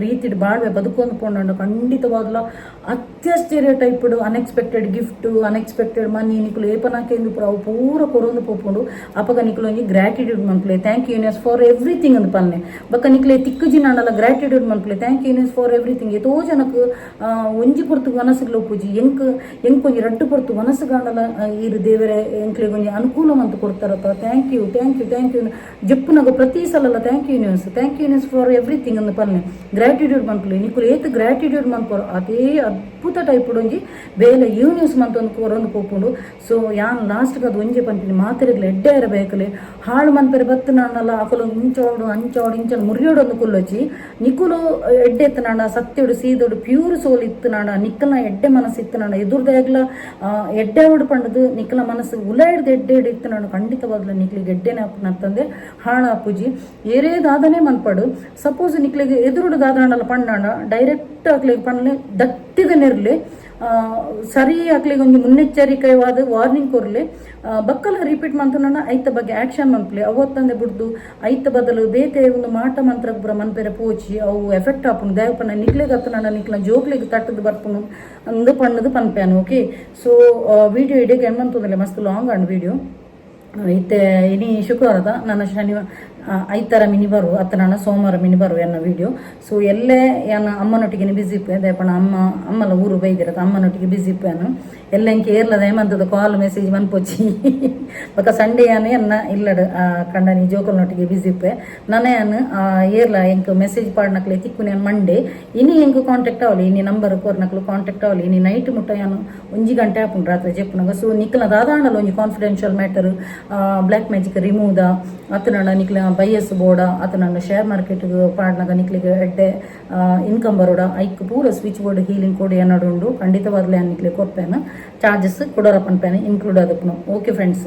ರೀತಿಡ್ ಬಾಳ್ವೆ ಬದುಕೊಂದು ಪೋಂಡ ಖಂಡಿತವಾಗ್ಲ ಅತ್ಯಾಶ್ಚರ್ಯ ಟೈಪುಡು unexpected gift, unexpected ಮನಿ ನಿಕುಲು ಏಪನಾಕೆಂದು ಪೂರ ಅವು ಪೂರ ಕೊರೊಂದು ಪೋಪುಂಡು. ಅಪಗ ನಿಕುಲು ಒಂಜಿ ಗ್ರಾಟಿಟ್ಯೂಡ್ ಮನ್ಪುಲೆ, "Thank you, universe, for everything" ಅಂದ್ ಪನ್ನೆ. ಬೊಕ್ಕ ನಿಕ್ಲೆ ತಿಕ್ಕು ಜಿನಾಂಡಲ ಗ್ರಾಟಿಟ್ಯೂಡ್ ಮನ್ಪುಲೆ, "Thank you, universe, for everything." ಏತೋ ಜನಕ್ ಒಂಜಿ ಪೊರ್ತು ಮನಸ್ಸುಗಳು ಉಪ್ಪುಜಿ. ಎಂಕ್ ಎಂಕ್ ಒಂಜಿ ರಡ್ಡು ಪೊರ್ತು ಮನಸ್ಸುಗಾಂಡಲ ಈರು ದೇವರೇ ಎಂಕ್ಲೆಗ್ ಒಂಜಿ ಅನುಕೂಲ ಮಂತ್ ಕೊಡ್ತಾರತ್ತ, thank you, thank you, thank you. ಜಪ್ಪುನಗ ಪ್ರತಿ ಸಲಲ "Thank you, universe, thank you, universe, for everything" ಅಂದ್ ಪನ್ನೆ. ಗ್ರಾಟಿಟ್ಯೂಡ್ ಮನ್ಪುಲೆ. ನಿಕುಲು ಏತ್ ಗ್ರಾಟಿಟ್ಯೂಡ್ ಮನ್ಪುವರು, ಅದೇ ಅದ್ಭುತ ಟೈಪ್ ಒಂಜಿ ಬೇಲೆ ಯೂನಿವರ್ಸ್ ಮಂತೊಂದು ಕೊರೊಂದು ಪೋಪುಂಡು. ಸೊ ಯಾನ್ ಲಾಸ್ಟ್ ಅದು ಒಂಜೆ ಪನ್ಪಿನಿ, ಮಾತೆರೆಗ್ಲ ಎಡ್ಡೆ ಇರಬೇಕಲೆ. ಹಾಳು ಮನ್ಪೆರೆ ಬತ್ತನಾಂಡಲ ಅಕುಲು ಇಂಚೋಡು ಅಂಚೋಡು ಇಂಚ ಮುರಿಯೋಡೊಂದು ಕುಲ್ಲೊಚ್ಚಿ. ನಿಕುಲು ಎಡ್ಡೆ ಇತ್ತನಾಂಡ, ಸತ್ಯಡು ಸೀದೋಡು ಪ್ಯೂರ್ ಸೋಲ್ ಇತ್ತನಾಂಡ, ನಿಕ್ಕಲ್ನ ಎಡ್ಡೆ ಮನಸ್ಸು ಇತ್ತನಾಂಡ, ಎದುರ್ದಾಗ್ಲ ಎಡ್ಡೆ ಓಡು ಪಂಡದು ನಿಕ್ಕಲ ಮನಸ್ಸು ಉಲಾಯ್ಡ್ದು ಎಡ್ಡೆ ಇತ್ತನಾಂಡ, ಖಂಡಿತವಾಗ್ಲ ನಿಕ್ಲಿಗೆ ಎಡ್ಡೆನೆ ಅಪ್ಪನತ್ತಂದೆ ಹಾಳಾಪುಜಿ. ಏರೇ ದಾದನೆ ಮನ್ಪಡು, ಸಪೋಸ್ ನಿಕ್ಲಿಗೆ ಎದುರುಡು ದಾದನಾಂಡಲ ಪಂಡಾಂಡ ಡೈರೆಕ್ಟ್ ಅಕ್ಲೆಗ್ ಪನ್ಲೆ, ದಟ್ಟಿದ ನೆರ್ಲೆ, ಸರಿ ಅಕ್ಲೆಗ್ ಒಂಜಿ ಮುನ್ನೆಚ್ಚರಿಕೆವಾದ ವಾರ್ನಿಂಗ್ ಕೊರ್ಲೆ. ಬಕ್ಕಲ ರಿಪೀಟ್ ಮಂತುನ ಐತ ಬಗ್ಗೆ ಆಕ್ಷನ್ ಮನ್ಪುಲೆ. ಅವತ್ತಂದೆ ಬುಡ್ದು ಐತ ಬದಲು ಬೇತೆ ಒಂದು ಮಾಟ ಮಂತ್ರ ಪೂರ ಮನ್ಪೆರೆ ಪೋಚಿ, ಅವು ಎಫೆಕ್ಟ್ ಆಪುಂಡು. ದೇವಪಣ್ಣ ನಿಕ್ಲೆಗ್ ಅತ್ತನಾಂಡ ನಿಕ್ಲ ಜೋಕ್ಲೆಗ್ ತಟ್ಟದು ಬರ್ಪುಂಡು ಅಂದ್ ಪಣ್ಣದು ಪನ್ಪೇನು. Okay, so video ಇಡೀ ಮಂತುಂದಲೆ, ಮಸ್ತ್ ಲಾಂಗ್ ಅಂಡ್ ವಿಡಿಯೋ. ಇತ್ತೆ ಇನಿ ಶುಕ್ರವಾರದ, ನನ್ನ ಶನಿವಾರ ಐತಾರ ಮಿನಿ ಬರು ಅತ್ತ ಸೋಮವಾರ ಮಿನಿ ಬರು ಎನ್ನ ವಿಡಿಯೋ. ಸೊ ಎಲ್ಲೇ ಯಾನ ಅಮ್ಮನೊಟ್ಟಿಗೆ ಬಿಸಿ ಇಪ್ಪೆ. ದೇಪಣ ಅಮ್ಮ ಅಮ್ಮಲ ಊರು ಬೈದಿರತ್ತ, ಅಮ್ಮನೊಟ್ಟಿಗೆ ಬಿಸಿ ಇಪ್ಪೇನು. ಎಲ್ಲ ಇಂಕೆ ಏರ್ಲದ ಏಮಂತದ ಕಾಲ್ ಮೆಸೇಜ್ ಮನ್ಪೊಚ್ಚಿ. ಬೊಕ ಸಂಡೇ ಯಾನು ಎನ್ನ ಇಲ್ಲಡ್ ಕಂಡನಿ ಜೋಕಲ್ನೊಟ್ಟಿಗೆ ಬಿಸಿ ಇಪ್ಪೆ. ನನ ಯಾನ್ ಏರ್ಲ ಎಂಕ್ ಮೆಸೇಜ್ ಪಾಡ್ನಕ್ಲೆ ತಿಕ್ಕುನೆ ಮಂಡೇ. ಇನಿ ಎಂಕ್ ಕಾಂಟ್ಯಾಕ್ಟ್ ಆವಲಿ, ಇನಿ ನಂಬರ್ ಕೋರ್ನಕ್ಲು ಕಾಂಟ್ಯಾಕ್ಟ್ ಆವಲಿ. ಇನಿ ನೈಟ್ ಮುಟ್ಟ ಯಾನು 1 ಗಂಟೆ ಆಪುಂಡು ರಾತ್ರಿ ಜೆಪ್ಪುನಗ. ಸೊ ನಿಕ್ಲ ದಾದಾಂಡಲ ಒಂಜಿ confidential matter, black magic remove the ಅತ್ತನಂಡ ನಿಕ್ಲ ಬೈಯಸ್ ಬೋಡ, ಅತನಂಡ ಶೇರ್ ಮಾರ್ಕೆಟ್ ಪಾಡ್ನಗ ನಿಕ್ಲಿಗೆ ಎಡ್ಡೆ ಇನ್ಕಮ್ ಬರೋಡ, ಐಕ್ ಪೂರ switch board healing code ಏನಾಡು ಉಂಡು. ಖಂಡಿತವಾಗ್ಲೇ ನಿಕ್ಲೆ ಕೊರ್ಪೇನು. ಚಾರ್ಜಸ್ ಕೊಡೋರ ಪನ್ಪೇನೆ ಇನ್ಕ್ಲೂಡ್ ಆದಪ್ಪನು. Okay friends,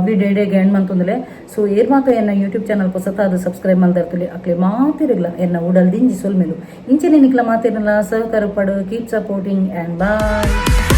video ಇಡೀ ಎಂಡ್ ಮಂತಂದ್ರೆ. ಸೊ ಏರ್ ಮಾತ ಎನ್ನ ಯೂಟ್ಯೂಬ್ ಚಾನಲ್ ಹೊಸತಾದ ಸಬ್ಸ್ಕ್ರೈಬ್ ಮಲ್ದಿರ್ತಲಿ, ಅಕ್ಲೆ ಮಾತಿರಗ್ಲ ಎನ್ನ ಉಡಲ್ ದಿಂಜಿ ಸೊಲ್ಮೆಲು. ಇಂಚನೆ ನಿಕ್ಲ ಮಾತಿರಲ್ಲ ಸಹಕಾರ ಪಡು. Keep supporting and bye.